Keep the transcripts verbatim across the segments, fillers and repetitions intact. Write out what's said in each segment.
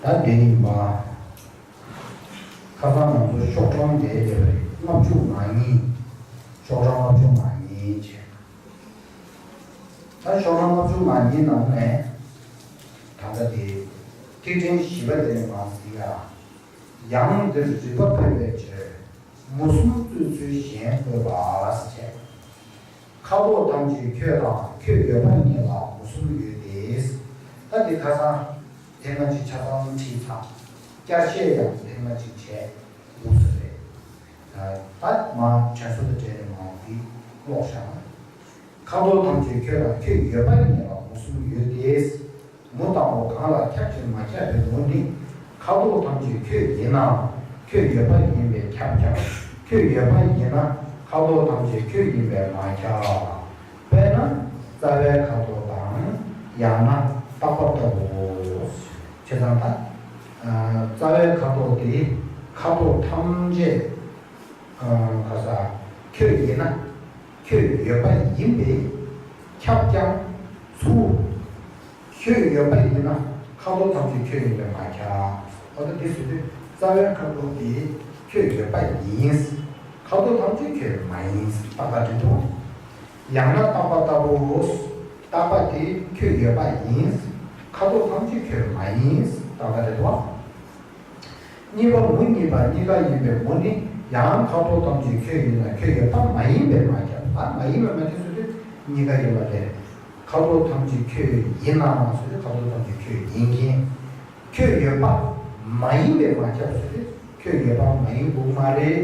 ད་དེ་ཡིན་པ། ཁ་སང་ང་ཚོ་ཤོག་གྲངས་ལས་བསྡད་པ་རེད། ལྔ་བཅུ་ང་གཉིས། ཤོག་གྲངས་ལྔ་བཅུ་ང་གཉིས་བྱས། ད་ཤོག་གྲངས་ལྔ་བཅུ་ང་གཉིས་ནང་ནས། ད་ལྟ་དེ། ཐིག་ཕྲེང་བཞི་པ་དེ་ནས་མར་གཟིགས་ཡ། ཡང་འདིར་རིག་པ་འཕེལ་བའི་ཕྱིར། མུ་གསུམ་རྩོད་ཚུལ་གཞན་བཀོད་པ་ཞེས་བྱས། ཁ་དོག་ཐམས་ཅད་ཁྱོད་དང་ཁྱོད་ཡོད་པ་ཉིད་ལ་མུ་གསུམ་ཡོད་དེ། ད་འདི་ཁ་སང་ཐེངས་མ་གཅིག་ཆ་ཚང་ཁྲིད་ཚར། བསྐྱར་བཤད་ཡང་ཐེངས་མ་གཅིག་བྱས་འདུག་ཟེར་རེད། ད་མ་དྲན་གསོ་དང་འབྲེལ་ནས་མ་འོང་འདི་ཀློག་བཞག་ན། ཁ་དོག་ཐམས་ཅད་ཁྱོད་ལ་ཁྱོད་ཡོད་པ་ཡིན་ལ་མུ་གསུམ་ཡོད་དེ། མུ་དང་པོ་གང་ལ་ཁྱབ་ཅིང་མ་ཁྱབ་པའི་མུ་ནི། ཁ་དོག་ཐམས་ཅད་ཁྱོད་ཡིན་ནའང་ཁྱོད་ཡོད་པ་ཡིན་པས་ཁྱབ་ཀྱང་ཁྱོད་ཡོད་པ་ཡིན་ན་ཁ་དོག་ཐམས་ཅད་ཁྱོད་ཡིན་པས་མ་ཁྱབ། དཔེར་ན་རྩ་བའི་ཁ་དོག་དང་ཡང་ན་རྟག་པ་ལྟ་བུའོ། བྱས་ཙང་ད། རྩ་བའི་ཁ་དོག་དེ་ཁ་དོག་ཐམས་ཅད། ག་ས། ཁྱོད་ཡིན་ན། ཁྱོད་ཡོད་པ་ཡིན་པས། ཁྱབ་ཀྱང་། ཚུར། ཁྱོད་ཡོད་པ་ཡིན་ན། ཁ་དོག་ཐམས་ཅད་ཁྱོད་ཡིན་པས་མ་ཁྱབ། འོ་ད་འདི་ཟེར་དུས་རྩ་བའི་ཁ་དོག་དེ་ཁྱོད་ཡོད་པ་ཡིན། ཁ་དོག་ཐམས་ཅད་ཁྱོད་མ་ཡིན། ཏག་ཏག་འགྲིག་འདུག་ཡང་ན་རྟག་པ་ལྟ་བུའོ། རྟག་པ་དེ་ཁྱོད་ཡོད་པ་ཡིན། ཁ་དོག་ཐམས་ཅད་ཁྱོད་མ་ཡིན། ཏག་ཏག་རེད་དོ། གཉིས་པ་མུ་གཉིས་པ་གཉིས་ཀ་ཡིན་པའི་མུ་ནི་ཡང་ཁ་དོག་ཐམས་ཅད་ཁྱོད་ཡིན་ན་ཁྱོད་ཡོད་པ་མ་ཡིན་པས་མ་ཁྱབ། ད་མ་ཡིན་པས་མ་ཁྱབ་ཟེར་དུས་གཉིས་ཀ་ཡོད་པ་རེད། ཁ་དོག་ཐམས་ཅད་ཁྱོད་ཡིན་ནའང་ཟེར་དུས་ཁ་དོག་ཐམས་ཅད་ཁྱོད་ཡིན་མཁན། ཁྱོད་ཡོད་པ་མ་ཡིན་པས་མ་ཁྱབ་ཟེར་དུས་ཁྱོད་ཡོད་པ་མ་ཡིན་དགོས་མ་རེད།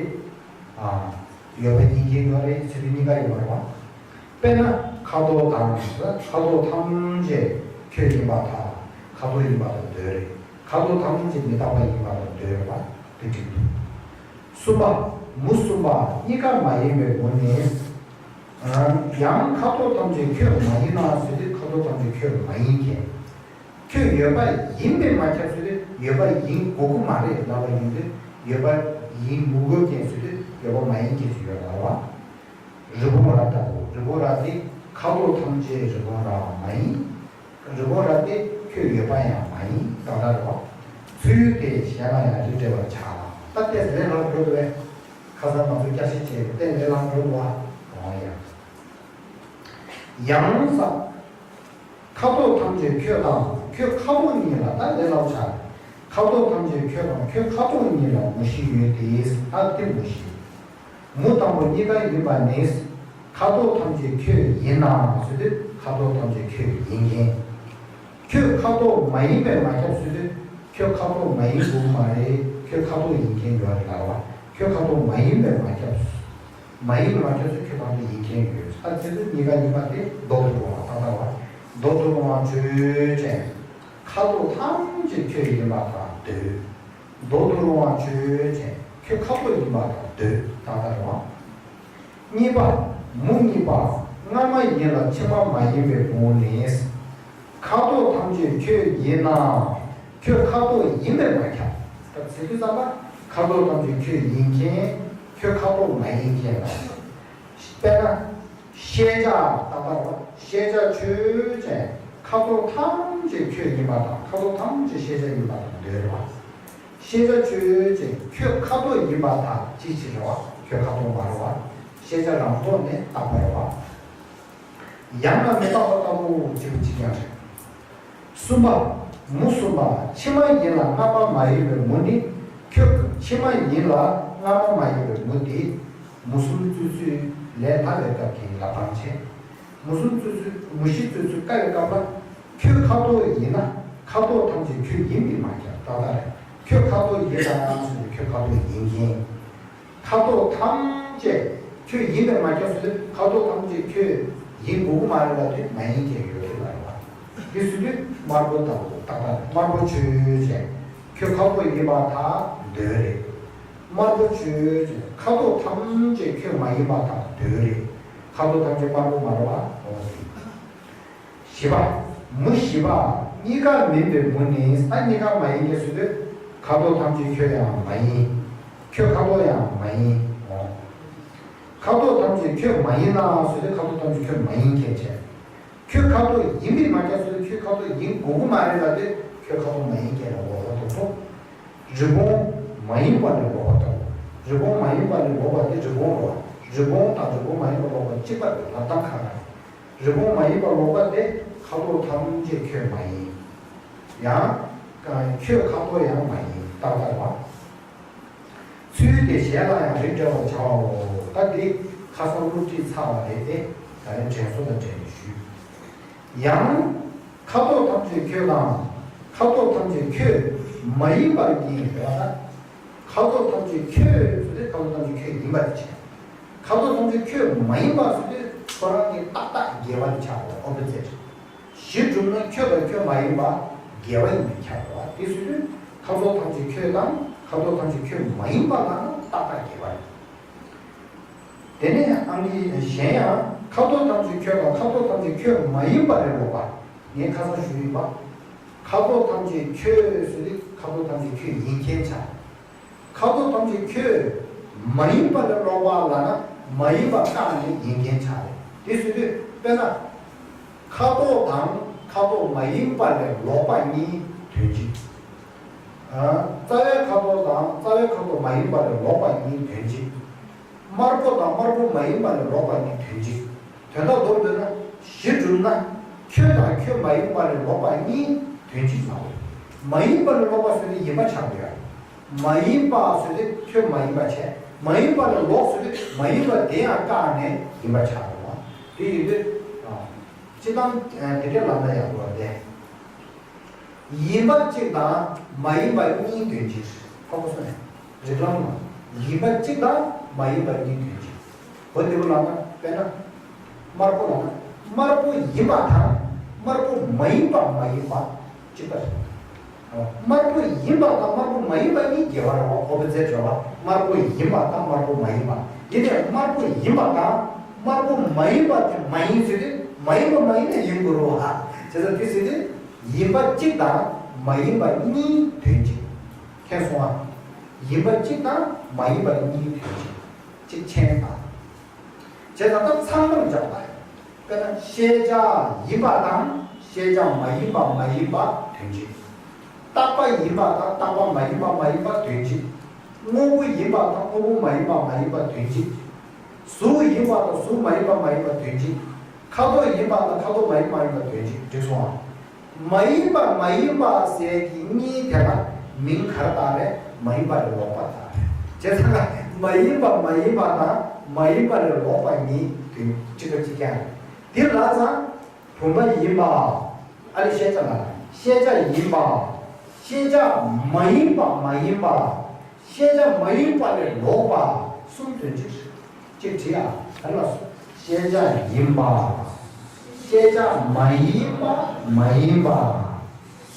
ཨ། ཡོད་པ་ཡིན་མཁན་ཡོད་རེད་ཟེར་དུས་གཉིས་ཀ་ཡོད་པ་རེད་བ། དཔེར་ན་ཁ་དོག་དང་ཁ་དོག་ཐམས་ཅད་ཁྱོད་ཡིན་པར་ཐལ། ཁ་དོག་ཡིན་པར་ཐལ་འདོད་རེད། ཁ་དོག་ཐམས་ཅད་མི་རྟག་པ་ཡིན་པར་ཐལ་འདོད་རེད་བ། དེ་འགྲིག་འདུག་གསུམ་པ། མུ་གསུམ་པ་གཉིས་ཀ་མ་ཡིན་པའི་མུ་ནི། ཡང་ཁ་དོག་ཐམས་ཅད་ཁྱོད་མ་ཡིན་ན་ཟེར་དུས་ཁ་དོག་ཐམས་ཅད་ཁྱོད་མ་ཡིན་མཁན། ཁྱོད་ཡོད་པ་ཡིན་པས་མ་ཁྱབ་ཟེར་དུས་ཡོད་པ་ཡིན་དགོས་ཀྱི་མ་རེད་ལབ་པ་ཡིན་དུས་ཡོད་པ་ཡིན་དགོས་ཀྱི་ཟེར་དུས་ཡོད་པ་མ་ཡིན་མཁན་ཞིག་ཡོད་ལབ་པ། རི་བོང་རྭ་ལྟ་བུ། རི་བོང་རྭ་དེ་ཁ་དོག་ཐམས་ཅད་རི་བོང་རྭ་མ་ཡིན། རི་བོང་རྭ་དེ་ཁྱོད་ཡོད་པ་ཡང་མ་ཡིན། ཏག་ཏག་རེད་བ། ཚུལ་དེ་གཞན་ལ་ཡང་རིགས་འགྲེ་བར་བྱ། ད་ལྟས་ལས་ལྷག་འགྲོ་འདུག་བས། ཁ་སང་ང་ཚོ་བསྐྱར་བཤད་བྱས་ཏེ་ལས་ལྷག་འགྲོ་འདུག་བ། འོང་ཡ། ཡང་ས། ཁ་དོག་ཐམས་ཅད་ཁྱོད་དང་ཁྱོད་ཁ་དོག་གཉིས་ལ་ད་ལས་སླ་པོ་ཆགས། ཁ་དོག་ཐམས་ཅད་ཁྱོད་དང་ཁྱོད་ཁ་དོག་གཉིས་ལ་མུ་བཞི་ཡོད་དེ། ད་དེ་མུ་བཞི། མུ་དང་པོ་གཉིས་ཀ་ཡིན་པ་ནི། ཁ་དོག་ཐམས་ཅད་ཁྱོད་ཡིན་ནའང་ཟེར་དུས་ཁ་དོག་ཐམས་ཅད་ཁྱོད་ཡིན་མཁན། ཁྱོད་ཁ་དོག་མ་ཡིན་པས་མ་ཁྱབ་ཟེར་དུས་ཁྱོད་ཁ་དོག་མ་ཡིན་དགོས་མ་རེད། ཁྱོད་ཁ་དོག་ཡིན་མཁན་ཡོད་རེད་ལབ་པ། ཁྱོད་ཁ་དོག་མ་ཡིན་པས་མ་ཁྱབ། མ་ཡིན་པས་མ་ཁྱབ་ཚུལ་ཁྱོད་དང་དུ་ཡིན་མཁན་ཡོད། ཨ་ཙི་ཙི་གཉིས་ཀ་ཡིན་པ་དེ་མདོར་བསྡུ་རུང་བ་ཏག་ཏག་བ། མདོར་བསྡུ་རུང་བ་ཆོས་ཅན། ཁ་དོག་ཐམས་ཅད་ཁྱོད་ཡིན་པ་དང་འདོད། མདོར་བསྡུ་རུང་བ་ཆོས་ཅན། ཁྱོད་ཁ་དོག་ཡིན་པ་དང་འདོད། ཏག་ཏག་རེད་བ། གཉིས་པ། མུ་གཉིས་པ། སྔ་མ་ཡིན་ལ་ཕྱི་མ་མ་ཡིན་པའི་མུ་ནི། ཁ་དོག་ཐམས་ཅད་ཁྱོད་ཡིན་ནའང་། ཁྱོད་ཁ་དོག་ཡིན་པས་མ་ཁྱབ། ད་ཟེར་དུས་ཙམ་པ་ཁ་དོག་ཐམས་ཅད་ཁྱོད་ཡིན་མཁན། ཁྱོད་ཁ་དོག་མ་ཡིན་མཁན་ལ། དཔེར་ན། ཤེས་བྱ་ཏག་ཏག་རེད་བ། ཤེས་བྱ་ཆོས་ཅན། ཁ་དོག་ཐམས་ཅད་ཁྱོད་ཡིན་པ་དང་ཁ་དོག་ཐམས་ཅད་ཤེས་བྱ་ཡིན་པ་དང་འདོད་རེད་བ། ཤེས་བྱ་ཆོས་ཅན། ཁྱོད་ཁ་དོག་ཡིན་པ་དང་ཅི་ཕྱིར་རེད་བ། ཁྱོད་ཁ་དོག་མ་རེད་བ། ཤེས་བྱ་རང་ཐོག་ནས་རྟག་པ་རེད་བ། ཡང་ན་མི་རྟག་པ་ལྟ་བུ་གཅིག་པུ་གཅིག་རྐྱང་རེད། གསུམ་པ། མུ་གསུམ་པ། ཕྱི་མ་ཡིན་ལ་སྔ་མ་མ་ཡིན་པའི་མུ་ནི། ཁྱོད་ཕྱི་མ་ཡིན་ལ་སྔ་མ་མ་ཡིན་པའི་མུ་དེ། མུ་གསུམ་རྩོད་ཚུལ་ལས་ལྷག་པའི་སྐབས་ཀྱི་ལབ་སྟངས་བྱས། མུ་གསུམ་རྩོད་ཚུལ་མུ་བཞི་རྩོད་ཚུལ་དཀའ་བའི་སྐབས་ལ། ཁྱོད་ཁ་དོག་ཡིན་ན་ཁ་དོག་ཐམས་ཅད་ཁྱོད་ཡིན་པས་མ་ཁྱབ། ཏག་ཏག་རེད། ཁྱོད་ཁ་དོག་ཡིན་ན་ཟེར་ནས་ཁྱོད་ཁ་དོག་ཡིན་མཁན། ཁ་དོག་ཐམས་ཅད་ཁྱོད་ཡིན་པས་མ་ཁྱབ་ཟེར་དུས་ཁ་དོག་ཐམས་ཅད་ཁྱོད་ཡིན་དགོས་ཀྱི་མ་རེད་ལབ་དུས་མ་ཡིན་མཁན་ཡོད་རེད་ལབ་རེད་བ། དེ་ཟེར་དུས་དམར་པོ་ལྟ་བུ་ཏག་ཏག་དམར་པོ་ཆོས་ཅན། ཁྱོད་ཁ་དོག་ཡིན་པར་ཐལ་འདོད་རེད། དམར་པོ་ཆོས་ཅན། ཁ་དོག་ཐམས་ཅད་ཁྱོད་མ་ཡིན་པར་ཐལ་འདོད་རེད། ཁ་དོག་ཐམས་ཅད་དམར་པོ་མ་རེད་བ། འོ་དེ། བཞི་པ། མུ་བཞི་པ། གཉིས་ཀ་མིན་པའི་མུ་ནི། ད་གཉིས་ཀ་མ་ཡིན་གྱི་ཟེར་དུས་ཁ་དོག་ཐམས་ཅད་ཁྱོད་ཡང་མ་ཡིན། ཁྱོད་ཁ་དོག་ཡང་མ་ཡིན། འོ། ཁ་དོག་ཐམས་ཅད་ཁྱོད་མ་ཡིན་ནའང་ཟེར་དུས་ཁ་དོག་ཐམས་ཅད་ཁྱོད་མ་ཡིན་མཁན་བྱས། ཁྱོད་ཁ་དོག་ཡིན་པས་མ་ཁྱབ་ཟེར་དུས་ཁྱོད་ཁ་དོག་ཡིན་དགོས་ཀྱི་མ་རེད་ལབ་དུས་ཁྱོད་ཁ་དོག་མ་ཡིན་མཁན་ལ་འོ་ཁ་དོག་ རི་བོང་མ་ཡིན་པ་ལས་ལོག་པ་དང་། རི་བོང་མ་ཡིན་པ་ལས་ལོག་པ་དེ་རི་བོང་རེད་བ། རི་བོང་དང་རི་བོང་མ་ཡིན་པ་ལོག་པ་གཅིག་པ་རེད། ལབ་སྟངས་ཁ་ཁ་རེད། རི་བོང་མ་ཡིན་པ་ལོག་པ་དེ་ཁ་དོག་ཐམས་ཅད་ཁྱོད་མ་ཡིན། ཡང་ཁྱོད་ཁ་དོག་ཡང་མ་ཡིན། ཏག་ཏག་བ། ཚུལ་དེ་གཞན་ལ་ཡང་རིགས་འགྲེ་བར་བྱའོ། ད་འདི་ཁ་སང་སློབ་ཁྲིད་ཚར་བ་རེད་དེ། ད་རེས་དྲན་གསོ་དང་འབྲེལ་ནས་ཞུས། ཡང་། ཁ་དོག་ཐམས་ཅད་ཁྱོད་དང་། ཁ་དོག་ཐམས་ཅད་ཁྱོད་མ་ཡིན་པར་གཉིས་ཡོད་པ་ན། ཁ་དོག་ཐམས་ཅད་ཁྱོད་ཟེར་དུས་ཁ་དོག་ཐམས་ཅད་ཁྱོད་ཡིན་པ་དེ་བྱས། ཁ་དོག་ཐམས་ཅད་ཁྱོད་མ་ཡིན་པ་ཟེར་དུས་ཁོ་རང་གི་ཏག་ཏག་འགལ་བ་དེ་ཆགས་པ་རེད། ཨོ་པོ་ཛིཊ། གཞི་གྲུབ་ན་ཁྱོད་དང་ཁྱོད་མ་ཡིན་པ་འགལ་བ་ཡིན་པས་ཁྱབ་པ་དེ་ཟེར་དུས་ཁ་དོག་ཐམས་ཅད་ཁྱོད་དང་ཁ་དོག་ཐམས་ཅད་ཁྱོད་མ་ཡིན་པ་ལ་ན་ཏག་ཏག་འགལ་བ་རེད། དེ་ནས་ཨང་ཀི་གཞན་ཡང་ཁ་དོག་ཐམས་ཅད་ཁྱོད་དང་ཁ་དོག་ཐམས་ཅད་ཁྱོད་མ་ཡིན་པ་ལས་ལོག་པ། ངས་ཁ་སང་ཞུས་ཡིན་པ། ཁ་དོག་ཐམས་ཅད་ཁྱོད་ཟེར་དུས་ཁ་དོག་ཐམས་ཅད་ཁྱོད་ཡིན་མཁན་ཆགས། ཁ་དོག་ཐམས་ཅད་ཁྱོད་མ་ཡིན་པ་ལས་ལོག་པ་ལབ་ན་མ་ཡིན་པ་བཀག་ནས་ཡིན་མཁན་ཆགས་རེད། དེ་ཟེར་དུས་དཔེར་ན། ཁ་དོག་དང་ཁ་དོག་མ་ཡིན་པ་ལས་ལོག་པ་གཉིས་དོན་གཅིག། ཨ། རྩ་བའི་ཁ་དོག་དང་རྩ་བའི་ཁ་དོག་མ་ཡིན་པ་ལས་ལོག་པ་གཉིས་དོན་གཅིག། དམར་པོ་དང་དམར་པོ་མ་ཡིན་པ་ལས་ལོག་པ་གཉིས་དོན་གཅིག། དོན་དག་མདོར་བསྡུས་ན་གཞི་གྲུབ་ན་ཁྱོད་དང་ཁྱོད་མ་ཡིན་པ་ལས་ལོག་པ་གཉིས་དོན་གཅིག་ལ། མ་ཡིན་པ་ལས་ལོག་པ་ཟེར་ནས་ཡིན་པ་ཆགས་འདུག་ཡ། མ་ཡིན་པ་ཟེར་དུས་ཁྱོད་མ་ཡིན་པ་བྱས། མ་ཡིན་པ་ལས་ལོག་ཟེར་དུས་མ་ཡིན་པ་དེ་ཡང་བཀག་ནས་ཡིན་པ་ཆགས་འདུག་བ། དེ་ཡིན་དུས། ཨ། སྤྱིར་བཏང་དེ་འདྲའི་ལབ་ན་ཡག་པོ་རེད། ཡིན་པ་གཅིག་དང་མ་ཡིན་པ་གཉིས་དོན་གཅིག། ཧ་གོ་སོང་ངས། རིགས་ལམ་ནང་ཡིན་པ་གཅིག་དང་མ་ཡིན་པ་གཉིས་དོན་གཅིག། འོ་དེ་བོ་ལབ་ན། དཔེར་ན། དམར་པོ་ལབ་ན། དམར་པོ་ཡིན་པ་དང་དམར་པོ་མ་ཡིན་པ་མ་ཡིན་པ་གཅིག་པ་རེད། དམར་པོ་ཡིན་པ་དང་དམར་པོ་མ་ཡིན་པ་གཉིས་འགལ་བ་རེད་བ། ཨོ་པོ་ཛིཊ་རེད་བ། དམར་པོ་ཡིན་པ་དང་དམར་པོ་མ་ཡིན་པ། དེ་ནས་དམར་པོ་ཡིན་པ་དང་དམར་པོ་མ་ཡིན་པ་དེ་མ་ཡིན་ཟེར་དུས་མ་ཡིན་པ་མ་ཡིན་ན་ཡིན་དགོས་རེད་བ། བྱས་ཙང་དེ་ཟེར་དུས་ཡིན་པ་གཅིག་དང་མ་ཡིན་པ་གཉིས་དོན་གཅིག། མཁྱེན་སོང་ང་། ཡིན་པ་གཅིག་དང་མ་ཡིན་པ་གཉིས་དོན་གཅིག། གཅིག་མཁྱེན་དང་། བྱས་ཙང་ད་ཚང་མར་སྦྱར་བ། དཔེར་ན་ཤེས་བྱ་ཡིན་པ་དང་ཤེས་བྱ་མ་ཡིན་པ་མ་ཡིན་པ་དོན་གཅིག། རྟག་པ་ཡིན་པ་དང་རྟག་པ་མ་ཡིན་པ་མ་ཡིན་པ་དོན་གཅིག། དངོས་པོ་ཡིན་པ་དང་དངོས་པོ་མ་ཡིན་པ་མ་ཡིན་པ་དོན་གཅིག། གཟུགས་ཡིན་པ་དང་གཟུགས་མ་ཡིན་པ་མ་ཡིན་པ་དོན་གཅིག། ཁ་དོག་ཡིན་པ་དང་ཁ་དོག་མ་ཡིན་པ་མ་ཡིན་པ་དོན་གཅིག། འགྲིག་སོང་ང་། མ་ཡིན་པ་མ་ཡིན་པ་ཟེར་གྱི་གཉིས་དེ་ལ་མིང་ག་རེ་བཏགས་རེད། མ་ཡིན་པ་ལས་ལོག་པ་བཏགས་རེད། བྱས་ཙང་མ་ཡིན་པ་མ་ཡིན་པ་དང་མ་ཡིན་པ་ལས་ལོག་པ་གཉིས་དོན་གཅིག་པ་གཅིག་རྐྱང་རེད། དེ་ལབ་ཙང་བུམ་པ་ཡིན་པ། ཨ་ནི་ཤེས་བྱ་ལ། ཤེས་བྱ་ཡིན་པ། ཤེས་བྱ་མ་ཡིན་པ་མ་ཡིན་པ། ཤེས་བྱ་མ་ཡིན་པ་ལས་ལོག་པ་གསུམ་དོན་གཅིག་རེད། གཅིག་བྲིས་ཨ། ཨ་ལ་སོ། ཤེས་བྱ་ཡིན་པ། ཤེས་བྱ་མ་ཡིན་པ་མ་ཡིན་པ།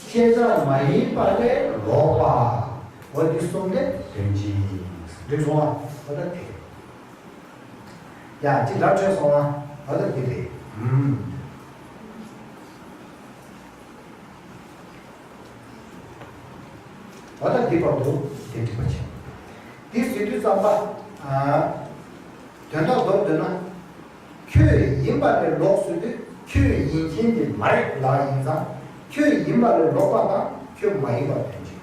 ཤེས་བྱ་མ་ཡིན་པ་ལས་ལོག་པ། འོ་འདི་གསུམ་ལས་དོན་གཅིག། འགྲིག་སོང་ཨ། འོ་ད་དེ། ཡ་གཅིག་ར་འཕྲོད་སོང་ཨ། འོ་ད་འདི་རེད། ཨུམ། འོ་ད་འདི་བར་དུ་དེ་འགྲིག་པ་བྱས། འདི་ཟེར་དུས་ཙམ་པ། ཨ། དོན་དག་མདོར་བསྡུས་ན། ཁྱོད་ཡིན་པ་ལས་ལོག་ཟེར་དུས་ཁྱོད་ཡིན་མཁན་དེ་མ་རེད་ལབ་ཡིན་ཙང་། ཁྱོད་ཡིན་པ་ལས་ལོག་པ་དང་ཁྱོད་མ་ཡིན་པ་དོན་གཅིག།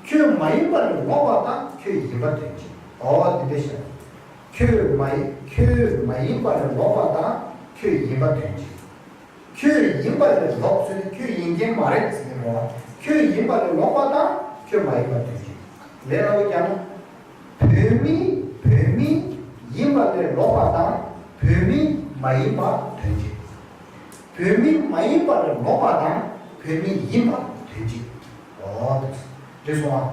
ཁྱོད་མ་ཡིན་པ་ལས་ལོག་པ་དང་ཁྱོད་ཡིན་པ་དོན་གཅིག། འོ་འདི་འདྲ་བཤད། ཁྱོད་མ་ཡིན། ཁྱོད་མ་ཡིན་པ་ལས་ལོག་པ་དང་ཁྱོད་ཡིན་པ་དོན་གཅིག། ཁྱོད་ཡིན་པ་ལས་ལོག་ཟེར་ནས་ཁྱོད་ཡིན་མཁན་མ་རེད་ཟེར་གྱི་རེད་བ། ཁྱོད་ཡིན་པ་ལས་ལོག་པ་དང་ཁྱོད་མ་ཡིན་པ་དོན་གཅིག། ལས་སླ་པོ་རྒྱག་ན། བུད་མེད། བུད་མེད་ཡིན་པ་ལས་ལོག་པ་དང་བུད་མེད་མ་ཡིན་པ་དོན་གཅིག། བུད་མེད་མ་ཡིན་པ་ལས་ལོག་པ་དང་བུད་མེད་ཡིན་པ་དོན་གཅིག། འོ་དེ། འགྲིག་སོང་ཨ།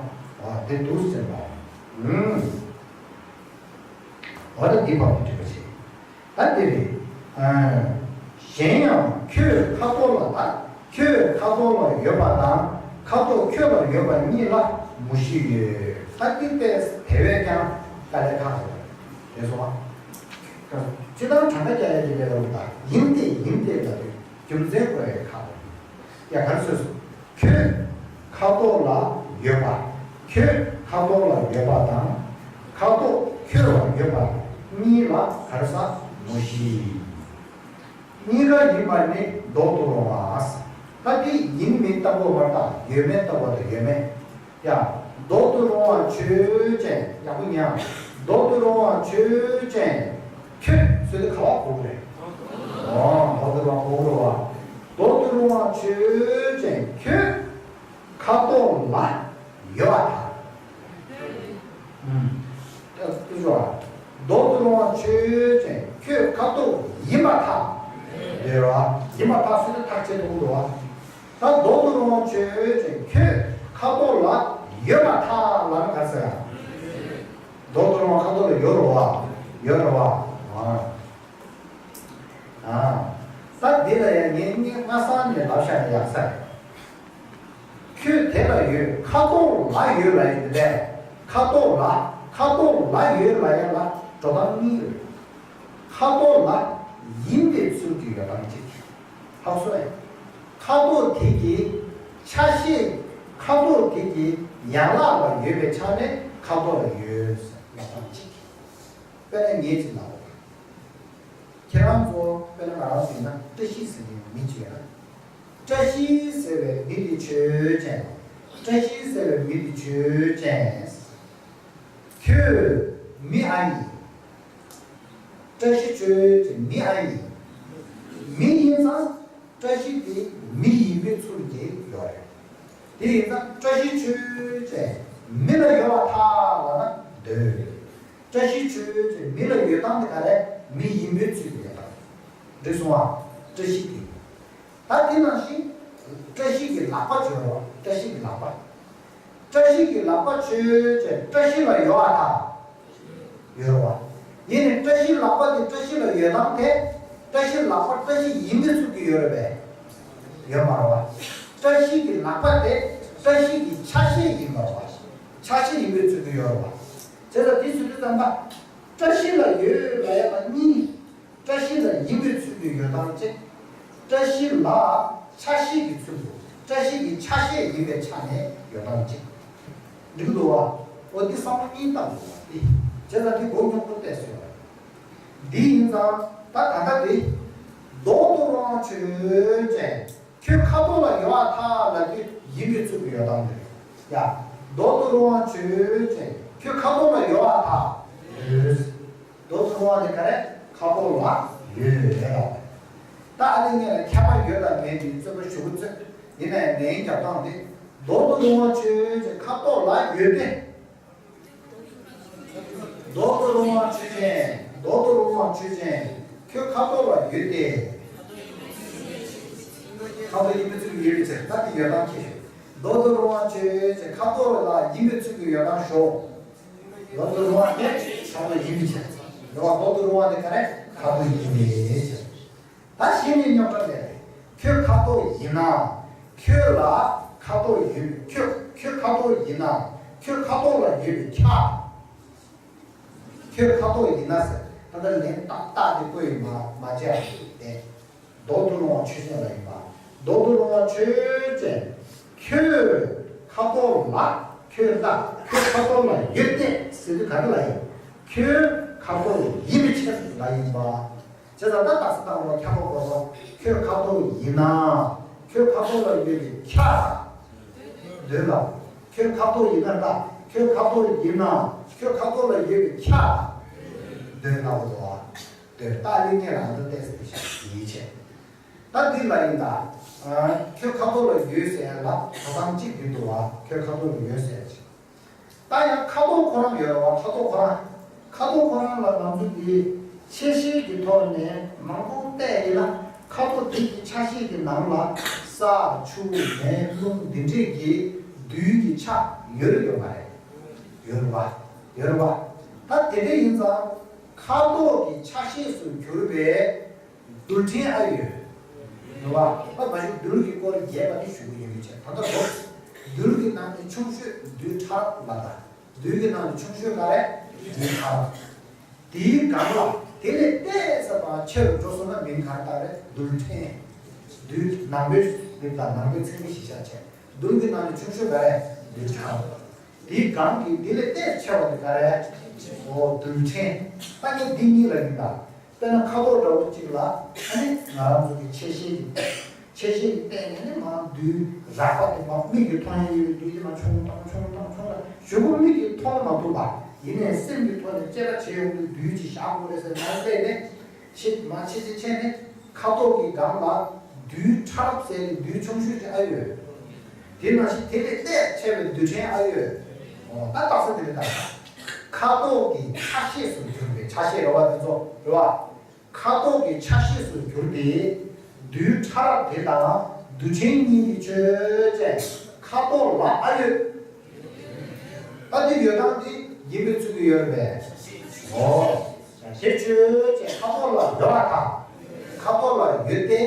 འོ་དེ་འདུག་ཟེར་བ། ཨུམ། འོ་ད་འདི་བར་དུ་འགྲིག་པ་བྱེད། ད་འདི་རེད། ཨ། གཞན་ཡང་ཁྱོད་ཁ་དོག་ལ། ད་ཁྱོད་ཁ་དོག་ལ་ཡོད་པ་དང་ཁ་དོག་ཁྱོད་ལ་ཡོད་པ་གཉིས་ལ་མུ་བཞི་ཡོད། ད་འདི་དཔེ་དེ་བས་ཀྱང་དཀའ་ལས་ཁག་པོ་རེད། རེད་སོང་ཨ། སྤྱིར་བཏང་གྲངས་ཀ་རྒྱག་ཡ་གི་ལས་སླ་པོ། ད་ཡིན་ཏེ་ཡིན་ཏེ་ལབ་དུས་རྒྱུ་མཚན་དགོས་ཡ་ཁག་པོ་རེད། ཡ་ག་རེ་ཟེར་སོང་། ཁྱོད་ཁ་དོག་ལ་ཡོད་པ། ཁྱོད་ཁ་དོག་ལ་ཡོད་པ་དང་། ཁ་དོག་ཁྱོད་ལ་ཡོད་པ་གཉིས་ལ་ག་རེ་ཟེར། མུ་བཞི། གཉིས་ཀ་ཡིན་པ་ནི་ལྡོག་ཏུ་རུང་བ། ད་འདི་ཡིན་མིན་ལྟ་བུ་མ་རེད། ད་ཡོད་མེད་ལྟ་བུ་དང་ཡོད་མེད། ཡ། མདོག་ཏུ་རུང་བ་ཆོས་ཅན། ཡག་པོ་ཉན། མདོག་ཏུ་རུང་བ་ཆོས་ཅན། ཁྱོད་ཟེར་དུས་ག་པར་གོ་གི་རེད། ཨོ། མདོག་ཏུ་རུང་བ་གོ་གི་རེད་བ། མདོག་ཏུ་རུང་བ་ཆོས་ཅན། ཁྱོད་ཁ་དོག་ལ་ཡོད་པར་ཐལ། ཨུམ། ཨ། ཏུ་ཞོ། མདོག་ཏུ་རུང་བ་ཆོས་ཅན། ཁྱོད་ཁ་དོག་ཡིན་པར་ཐལ། རེད་བ། ཡིན་པར་ཐལ་ཟེར་དུས་ཐག་བཅད་ཐུབ་འདུག་བ། ད་མདོག་ཏུ་རུང་བ་ཆོས་ཅན། ཁྱོད་ཁ་དོག་ལ་ཡོད་པར་ཐལ་ལབ་ན་ག་རེ་ཟེར། མདོག་ཏུ་རུང་བ་ཁ་དོག་ལ་ཡོད་རེད་བ། ཡོད་རེད་བ། ཨ། ཨ། ད་འདི་ལ་ཡང་ངས་སྔ་ས་ནས་ལབ་བཞག་ན་ཡག་ས་རེད། ཁྱོད་དེ་ལ་ཡོད། ཁ་དོག་ལ་ཡོད་ལབ་ཡོད་དེ་ལས། ཁ་དོག་ལ། ཁ་དོག་ལ་ཡོད་ལབ་ཡ་ལ་འགྲོ་སྟངས་གཉིས་ཡོད། ཁ་དོག་ལ་ཡིན་པའི་ཚུལ་གྱི་ཡོད་སྟངས་གཅིག་ཧ་གོ་སོང་ངས། ཁ་དོག་དེ་གི་ཆ་ཤས། ཁ་དོག་དེ་གི་ཡན་ལག་ལ་ཡོད་པའི་ཆ་ནས་ཁ་དོག་ལ་ཡོད་ཟེར་ལབ་སྟངས་གཅིག་དཔེར་ན་ངས་ཅིག་ལབ་པ། ཁྱེད་རང་ཚོ་དཔེར་ན་ང་རང་ཚོ་ཡིན་ན་བཀྲ་ཤིས་ཟེར་མཁན་མི་གཅིག་ཡོད་ན། བཀྲ་ཤིས་ཟེར་བའི་མི་དེ་ཆོས་ཅན། བཀྲ་ཤིས་ཟེར་བའི་མི་དེ་ཆོས་ཅན། ཁྱོད་མི་ཨ་ཡིན། བཀྲ་ཤིས་ཆོས་ཅན་མི་ཨ་ཡིན། མི་ཡིན་ཙང་བཀྲ་ཤིས་དེ་མི་ཡིན་པའི་ཚུལ་གྱིས་ཡོད་རེད། དེ་ཡིན་ཙང་བཀྲ་ཤིས་ཆོས་ཅན་མི་ལ་ཡོད་པར་ཐལ་ལབ་ན་འདོད་རེད། བཀྲ་ཤིས་ཆོས་ཅན་མི་ལ་ཡོད་སྟངས་དེ་ག་རེ། མི་ཡིན་པའི་ཚུལ་གྱིས་ཡོད་སྟངས། འགྲིག་སོང་ཨ། བཀྲ་ཤིས་དེ། ད་དེ་ནང་བཞིན་བཀྲ་ཤིས་ཀྱི་ལག་པ་བྱོས་རོགས། བཀྲ་ཤིས་ཀྱི་ལག་པ། བཀྲ་ཤིས་ཀྱི་ལག་པ་ཆོས་ཅན་བཀྲ་ཤིས་ལ་ཡོད་པར་ཐལ། ཡོད་རེད་བ། ཡིན་ནའི་བཀྲ་ཤིས་ལག་པ་དེ་བཀྲ་ཤིས་ལ་ཡོད་སྟངས་དེ། བཀྲ་ཤིས་ལག་པ་བཀྲ་ཤིས་ཡིན་པའི་ཚུལ་གྱིས་ཡོད་རེད་པས། ཡོད་མ་རེད་བ། བཀྲ་ཤིས་ཀྱི་ལག་པ་དེ་བཀྲ་ཤིས་ཀྱི་ཆ་ཤས་ཡིན་པ་རེད་བ། ཆ་ཤས་ཡིན་པའི་ཚུལ་གྱིས་ཡོད་རེད་བ། བྱས་ཙང་དེ་ཚུལ་དུ་བསམ་པ། བཀྲ་ཤིས་ལ་ཡོད་ལབ་ཡ་དང་གཉིས། བཀྲ་ཤིས་ལ་ཡིན་པའི་ཚུལ་གྱིས་ཡོད་སྟངས་གཅིག་བཀྲ་ཤིས་ལ་ཆ་ཤས་ཀྱི་ཚུལ་དུ་བཀྲ་ཤིས་ཀྱི་ཆ་ཤས་ཡིན་པའི་ཆ་ནས་ཡོད་སྟངས་གཅིག་འགྲིག་འདུག་བ། འོ་འདི་བསམ་བློ་གཉིས་བཏང་དགོས་པ་འདི། བྱས་ཙང་འདི་མགོ་རྙོག་པོ་བལྟས་སོང་བ། འདི་ཡིན་ཙང་ད་ད་ལྟ་འདི། མདོག་ཏུ་རུང་བ་ཆོས་ཅན། ཁྱོད་ཁ་དོག་ལ་ཡོད་པར་ཐལ་ལབ་དུས་ཡིན་པའི་ཚུལ་དུ་ཡོད་སྟངས་འདི་རེད། ཡ། མདོག་ཏུ་རུང་བ་ཆོས་ཅན། ཁྱོད་ཁ་དོག་ལ་ཡོད་པར་ཐལ། ཡོད། མདོག་ཏུ་རུང་བ་དེ་ག་རེ། ཁ་དོག་ལ་ཡོད་རེད་ལ། ད་ཨ་ནི་ངས་ལ་ཁྱད་པར་ཡོད་དང་མེད་ཀྱི་རྩོད་པ་ཞུ་གི་རྩོད། ཡིན་ནའི་ལན་རྒྱབ་སྟངས་དེ། མདོག་ཏུ་རུང་བ་ཆོས་ཅན་ཁ་དོག་ལ་ཡོད་དེ། མདོག་ཏུ་རུང་བ་ཆོས་ཅན། མདོག་ཏུ་རུང་བ་ཆོས་ཅན། ཁྱོད་ཁ་དོག་ལ་ཡོད་དེ། ཁ་དོག་ཡིན་པའི་ཚུལ་ཡོད་པའི་ཕྱིར་ད་དེ་ཡོད་སྟངས་ཁྱད་ཆོས། མདོག་ཏུ་རུང་བ་ཆོས་ཅན་ཁ་དོག་ལ་ཡིན་པའི་ཚུལ་གྱི་ཡོད་སྟངས་ཞོག་མདོག་ཏུ་རུང་བ་དེ་ཁ་དོག་ཡིན་པའི་ཕྱིར། རེད་བ། མདོག་ཏུ་རུང་བ་དེ་ག་རེ། ཁ་དོག་ཡིན་པའི་ཕྱིར། ད་གཞི་ནས་རྙོག་དྲ་ལས། ཁྱོད་ཁ་དོག་ཡིན་ན། ཁྱོད་ལ་ཁ་དོག་ཡོད། ཁྱོད་ཁྱོད་ཁ་དོག་ཡིན་ན། ཁྱོད་ཁ་དོག་ལ་ཡོད་པའི་ཁྱ། ཁྱོད་ཁ་དོག་ཡིན་ན་ཟེར། ད་ལྟ་ལན་ཏག་ཏག་དེ་བཀོད་ཡིན་པ་མ་བྱས་པ་ཞིག་སྟེ། མདོག་ཏུ་རུང་བ་ཆོས་ཅན་ལ་ཡིན་པ། མདོག་ཏུ་རུང་བ་ཆོས་ཅན། ཁྱོད་ཁ་དོག་ལ། ཁྱོད་ལ། ཁྱོད་ཁ་དོག་ལ་ཡོད་དེ་ཟེར་དུས་ག་རེ་ལ་ཡིན། ཁྱོད་ཁ་དོག་ཡིན་པའི་ཕྱིར་ལ་ཡིན་པ། བྱས་ཙང་ད་དག་ས་དང་པོ་ཁྱབ་པ་གོ་སོང་། ཁྱོད་ཁ་དོག་ཡིན་ན། ཁྱོད་ཁ་དོག་ལ་ཡོད་པའི་ཁྱ། འདོད་ལ། ཁྱོད་ཁ་དོག་ཡིན་ན་ད། ཁྱོད་ཁ་དོག་ཡིན་ན། ཁྱོད་ཁ་དོག་ལ་ཡོད་པའི་ཁྱ། འདོད་ལ་འོ་དོ། འདོད་ད་གླེང་ཉེ་ལ་འདི་ཏོག་ཙམ་ཞིག་ཡིད་ཆེས། ད་འདི་ལ་ཡིན་ད། ཁྱོད་ཁ་དོག་ལ་ཡོད་ཟེར་ཡ་ལ་གོ་སྟངས་གཅིག་འདི་འདུག་བ། ཁྱོད་ཁ་དོག་ལ་ཡོད་ཟེར་ཡ་ཅིག་ད་ཡང་ཁ་དོག་ཁོ་རང་ཡོད་རེད་བ། ཁ་དོག་ཁོ་རང་། ཁ་དོག་ཁོ་རང་ལ་ང་ཚོ་འདི་ཆེ་ཤེལ་གྱི་ཐོག་ནས་མང་པོ་བལྟས་ཡིན་ན། ཁ་དོག་དེ་གི་ཆ་ཤས་ཀྱི་ནང་ལ་ས་ཆུ་མེ་རླུང་འདི་འདྲས་ཀྱི་རྡུལ་གྱི་ཆ་ཡོད་རེད་ཡོད་མ་རེད། ཡོད་རེད་བ། ཡོད་རེད་བ། ད་དེ་འདྲ་ཡིན་ཙང་ཁ་དོག་གི་ཆ་ཤས་སུ་གྱུར་པའི་རྡུལ་ཕྲན་ཨ་ཡོད། རེད་བ། ད་མ་གཞི་རྡུལ་གྱི་སྐོར་རྒྱས་པ་དེ་ཞུ་གི་ཡོད་མི་བྱེད། ད་ལྟ་ལོ། རྡུལ་གྱི་ནང་ནས་ཆུང་ཤོས་རྡུལ་ཕྲ་ལ་ད། རྡུལ་གྱི་ནང་ནས་ཆུང་ཤོས་ག་རེ། རྡུལ་ཕྲ། དེའི་སྒང་ལ་དེ་ལས་ཏོག་ཙམ་ཕར་ཆེ་རུ་འགྲོ་སོང་ན་མིང་ག་རེ་བཏགས་རེད། རྡུལ་ཕྲན། རྡུལ་ནང་པའི་རིགས་དང་ནང་པའི་མཚན་ཉིད་གཞི་བཞག་བྱས། རྡུལ་གྱི་ནང་ནས་ཆུང་ཤོས་ག་རེ། རྡུལ་ཕྲ། དེའི་སྒང་གི་དེ་ལས་ཏོག་ཙམ་ཆེ་བ་དེ་ག་རེ། འོ་རྡུལ་ཕྲན། ད་ངས་འདི་གཉིས་ལ་ཡིན་ད། དཔེར་ན་ཁ་དོག་འདྲ་བོ་གཅིག་ལ་ཨ་ནི་ང་རང་ཚོ་གི་ཆེ་ཤེལ་གྱི། ཤེས་བཞིན་བལྟས་ནས་ནི་མར་རྡུལ་རགས་པ་དེ་མར་མིག་གིས་མཐོང་ཡས་ཡོད་པའི་རྡུལ་དེ་མར་ཆུང་དང་ཆུང་དང་ཆུང་དང་གཞུག་གུ་མིག་གིས་མཐོང་མ་ཐུབ་པ་ཡིན་ནའི་སེམས་ཀྱི་ཐོག་ནས་དཔྱད་པ་བྱེད་ཡོང་དུས་རྡུལ་ཅིག་བཞག་དགོས་རེད་ཟེར་མར་བལྟས་ནས་ཕྱི་མར་ཕྱི་ཕྱི་ཕྱིན་ནས་ཁ་དོག་གི་སྒང་ལ་རྡུལ་ཕྲ་རབ་ཟེར་ནས་རྡུལ་ཆུང་ཤོས་ཅིག་ཨ་ཡོད། དེ་ནང་བཞིན་དེ་ལས་ཏོག་ཙམ་ཆེ་བའི་རྡུལ་ཕྲན་ཨ་ཡོད། འོ་ད་རྟགས་གསལ་དེ་རེད་ད། ཁ་དོག་གི་ཆ་ཤས་སུ་གྱུར་པའི་ཆ་ཤས་རེད་བ་དེ་ཚོ་རེད་བ། ཁ་དོག་གི་ཆ་ཤས་སུ་གྱུར་ཏེ། རྡུལ་ཕྲ་རབ་དེ་དང་རྡུལ་ཕྲན་གཉིས་ཀྱི་ཆོས་ཅན་ཁ་དོག་ལ་ཨ་ཡོད། ད་དེ་ཡོད་སྟངས་དེ་ཡིན་པའི་ཚུལ་གྱིས་ཡོད་རེད་པས། འོ། དེ་ཆོས་ཅན་ཁ་དོག་ལ་ཡོད་པ་དང་། ཁ་དོག་ལ་ཡོད་དེ།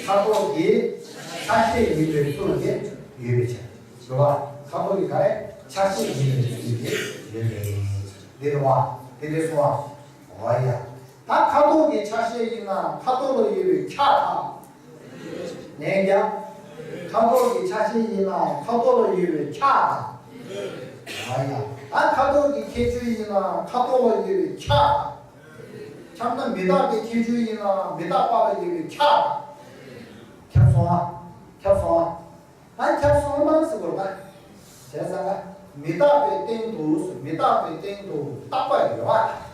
ཁ་དོག་གི་ཆ་ཤས་ཡིན་པའི་ཚུལ་གྱིས་ཡོད་པའི་ཕྱིར། རེད་བ། ཁ་དོག་གི་ག་རེ་ཆ་ཤས་ཡིན་པའི་ཚུལ་གྱིས་ཡོད་པས། འདི་རེད་བ། དེ་འདྲ་སོང་བ། འོ་ཡ། ད་ཁ་དོག་གི་ཆ་ཤས་ཡིན་ན་ཁ་དོག་ལ་ཡོད་པའི་ཁྱད་དང་། ལན་རྒྱག་ཁ་དོག་གི་ཆ་ཤས་ཡིན་ན་ཁ་དོག་ལ་ཡོད་པའི་ཁྱད་དང་། འོ་ཡ། ད་ཁ་དོག་གི་ཁྱད་ཆོས་ཡིན་ན་ཁ་དོག་ལ་ཡོད་པའི་ཁྱད་དང་། ཁྱབ་ན་མི་རྟག་པའི་ཁྱད་ཆོས་ཡིན་ན་མི་རྟག་པ་ལ་ཡོད་པའི་ཁྱད་དང་། ཁྱབ་སོང་ཨ། ཁྱབ་སོང་ཨ། ད་ཁྱབ་སོང་ན་ཟེར་དགོས་པ། བྱས་ཙང་ཀ་མི་རྟག་པའི་སྟེང་དུ་མི་རྟག་པའི་སྟེང་དུ་རྟག་པ་ཡོད་པ་དང་།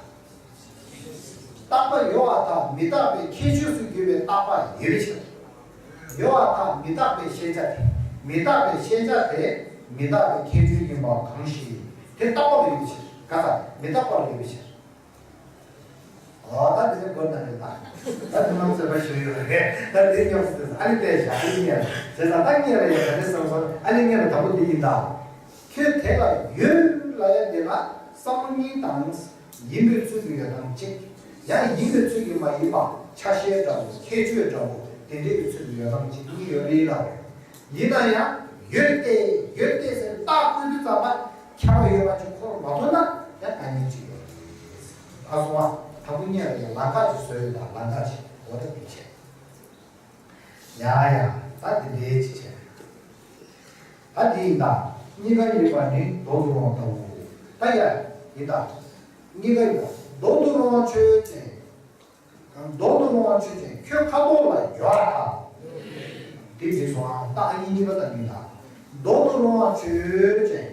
རྟག་པ་ཡོད་པ་དང་མི་རྟག་པའི་ཁྱད་ཆོས་སུ་གྱུར་པའི་རྟག་པ་ཡོད་པའི་ཕྱིར། ཡོད་པ་དང་མི་རྟག་པའི་ཤེས་བྱ་དེ། མི་རྟག་པའི་ཤེས་བྱ་དེ་མི་རྟག་པའི་ཁྱད་ཆོས་ཡིན་པ་གང་ཞིག་དེ་རྟག་པ་ལ་ཡོད་པའི་ཕྱིར། ག་ས་མི་རྟག་པ་ལ་ཡོད་པའི་ཕྱིར། ཨོ་ད་དེ་ཚོ་གོ་ན་རེད་ད། ད་དེ་རྣམ་ཚོད་པ་ཞུ་ཡོད་རེད། ད་དེ་ཉམས་སུ་ཨ་ནི་པས་བཞག་ཨ་ནི་ཉེ་ར་བྱས་ཙང་ད་ཉེ་ར་ཡོད་ད་དེ་བསམ་སོང་ཨ་ནི་ཉེ་ར་དང་པོ་དེ་ཡིན་ད། ཁྱོད་དེ་ལ་ཡོད་ལ་ཡ་དེ་ལ་བསམ་བློ་གཉིས་དང་། ཡིན་པའི་ཚུལ་གྱིས་ཡོད་དམ་གཅིག་ཡང་ཡིན་པའི་ཚུལ་གྱིས་མ་ཡིན་པ་ཆ་ཤས་འདྲ་བོ་ཁྱད་ཆོས་འདྲ་བོ་དེ་འདྲའི་གི་ཚུལ་གྱིས་ཡོད་དམ་གཅིག་གཉིས་ཡོད་རེད་ལ། ཡིན་ན་ཡང་ཡོད་དེ་ཡོད་དེ་ཟེར་རྟགས་བཀོད་དུས་ཙམ་པ་ཁྱབ་པ་ཡོད་པ་ཅིག་ཁོ་རང་མ་མཐོང་ན་ཡང་དཀའ་ངལ་ཅིག་ཡོད་རེད། ཨ་སོ་བ་དང་པོ་གཉིས་ལ་ཡང་ལམ་ཁ་ཅིག་བཟོས་ཡོད་ད་ལམ་ཁ་ཅིག་འོ་ད་དེ་བྱས། ཡ་ཡ་ད་དེ་འདྲའི་ཅིག་བྱས། ད་དེ་ཡིན་ད་གཉིས་ཀ་ཡིན་པ་ནི་མདོག་ཏུ་རུང་བ་ལྟ་བུ། ད་ཡ་ཡིན་ད་གཉིས་ཀ་ཡིན་ད་མདོག་ཏུ་རུང་བ་ཆོས་ཅན། མདོག་ཏུ་རུང་བ་ཆོས་ཅན་ཁྱོད་ཁ་དོག་ལ་ཡོད་པ་དང་། དེ་འདྲ་སོང་ཨ་ད་ཨ་ནི་གཉིས་པ་ད་ཡིན་ད། མདོག་ཏུ་རུང་བ་ཆོས་ཅན་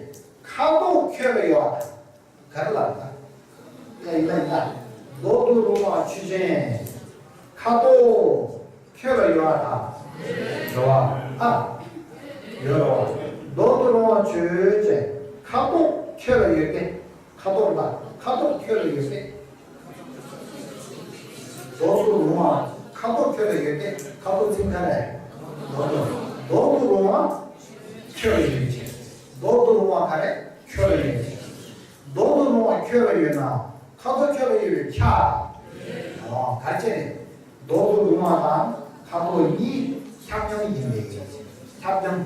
ཁ་དོག་ཁྱོད་ལ་ཡོད་པ་དང་། ག་རེ་ལབ་ན། ཡ་ཡིན་ན་ཡིན་ན། མདོག་ཏུ་རུང་བ་ཆོས་ཅན། ཁ་དོག་ཁྱོད་ལ་ཡོད་པ་དང་། ཡོད་པ། ཨ། ཡོད་རེད་བ། མདོག་ཏུ་རུང་བ་ཆོས་ཅན། ཁ་དོག་ཁྱོད་ལ་ཡོད་དེ། ཁ་དོག་ལ་ཁ་དོག་ཁྱོད་ལ་ཡོད་དེ། མདོག་ཏུ་རུང་བ་ཁ་དོག་ཁྱོད་ལ་ཡོད་དེ། ཁ་དོག་ཚིག་ག་རེ། མདོག་ཏུ། མདོག་ཏུ་རུང་བ་ཁྱོད་ལ་ཡོད་ཅེས། མདོག་ཏུ་རུང་བ་ག་རེ་ཁྱོད་ལ་ཡོད་ཅེས། མདོག་ཏུ་རུང་བ་ཁྱོད་ལ་ཡོད་ན། ཁ་དོག་ཁྱོད་ལ་ཡོད་པའི་ཁྱབ། ཨོ་ག་རེ་བྱས་ནས། མདོག་ཏུ་རུང་བ་དང་ཁ་དོག་གཉིས་ཁྱབ་མཉམ་ཡིན་པའི་ཕྱིར། ཁྱབ་མཉམ།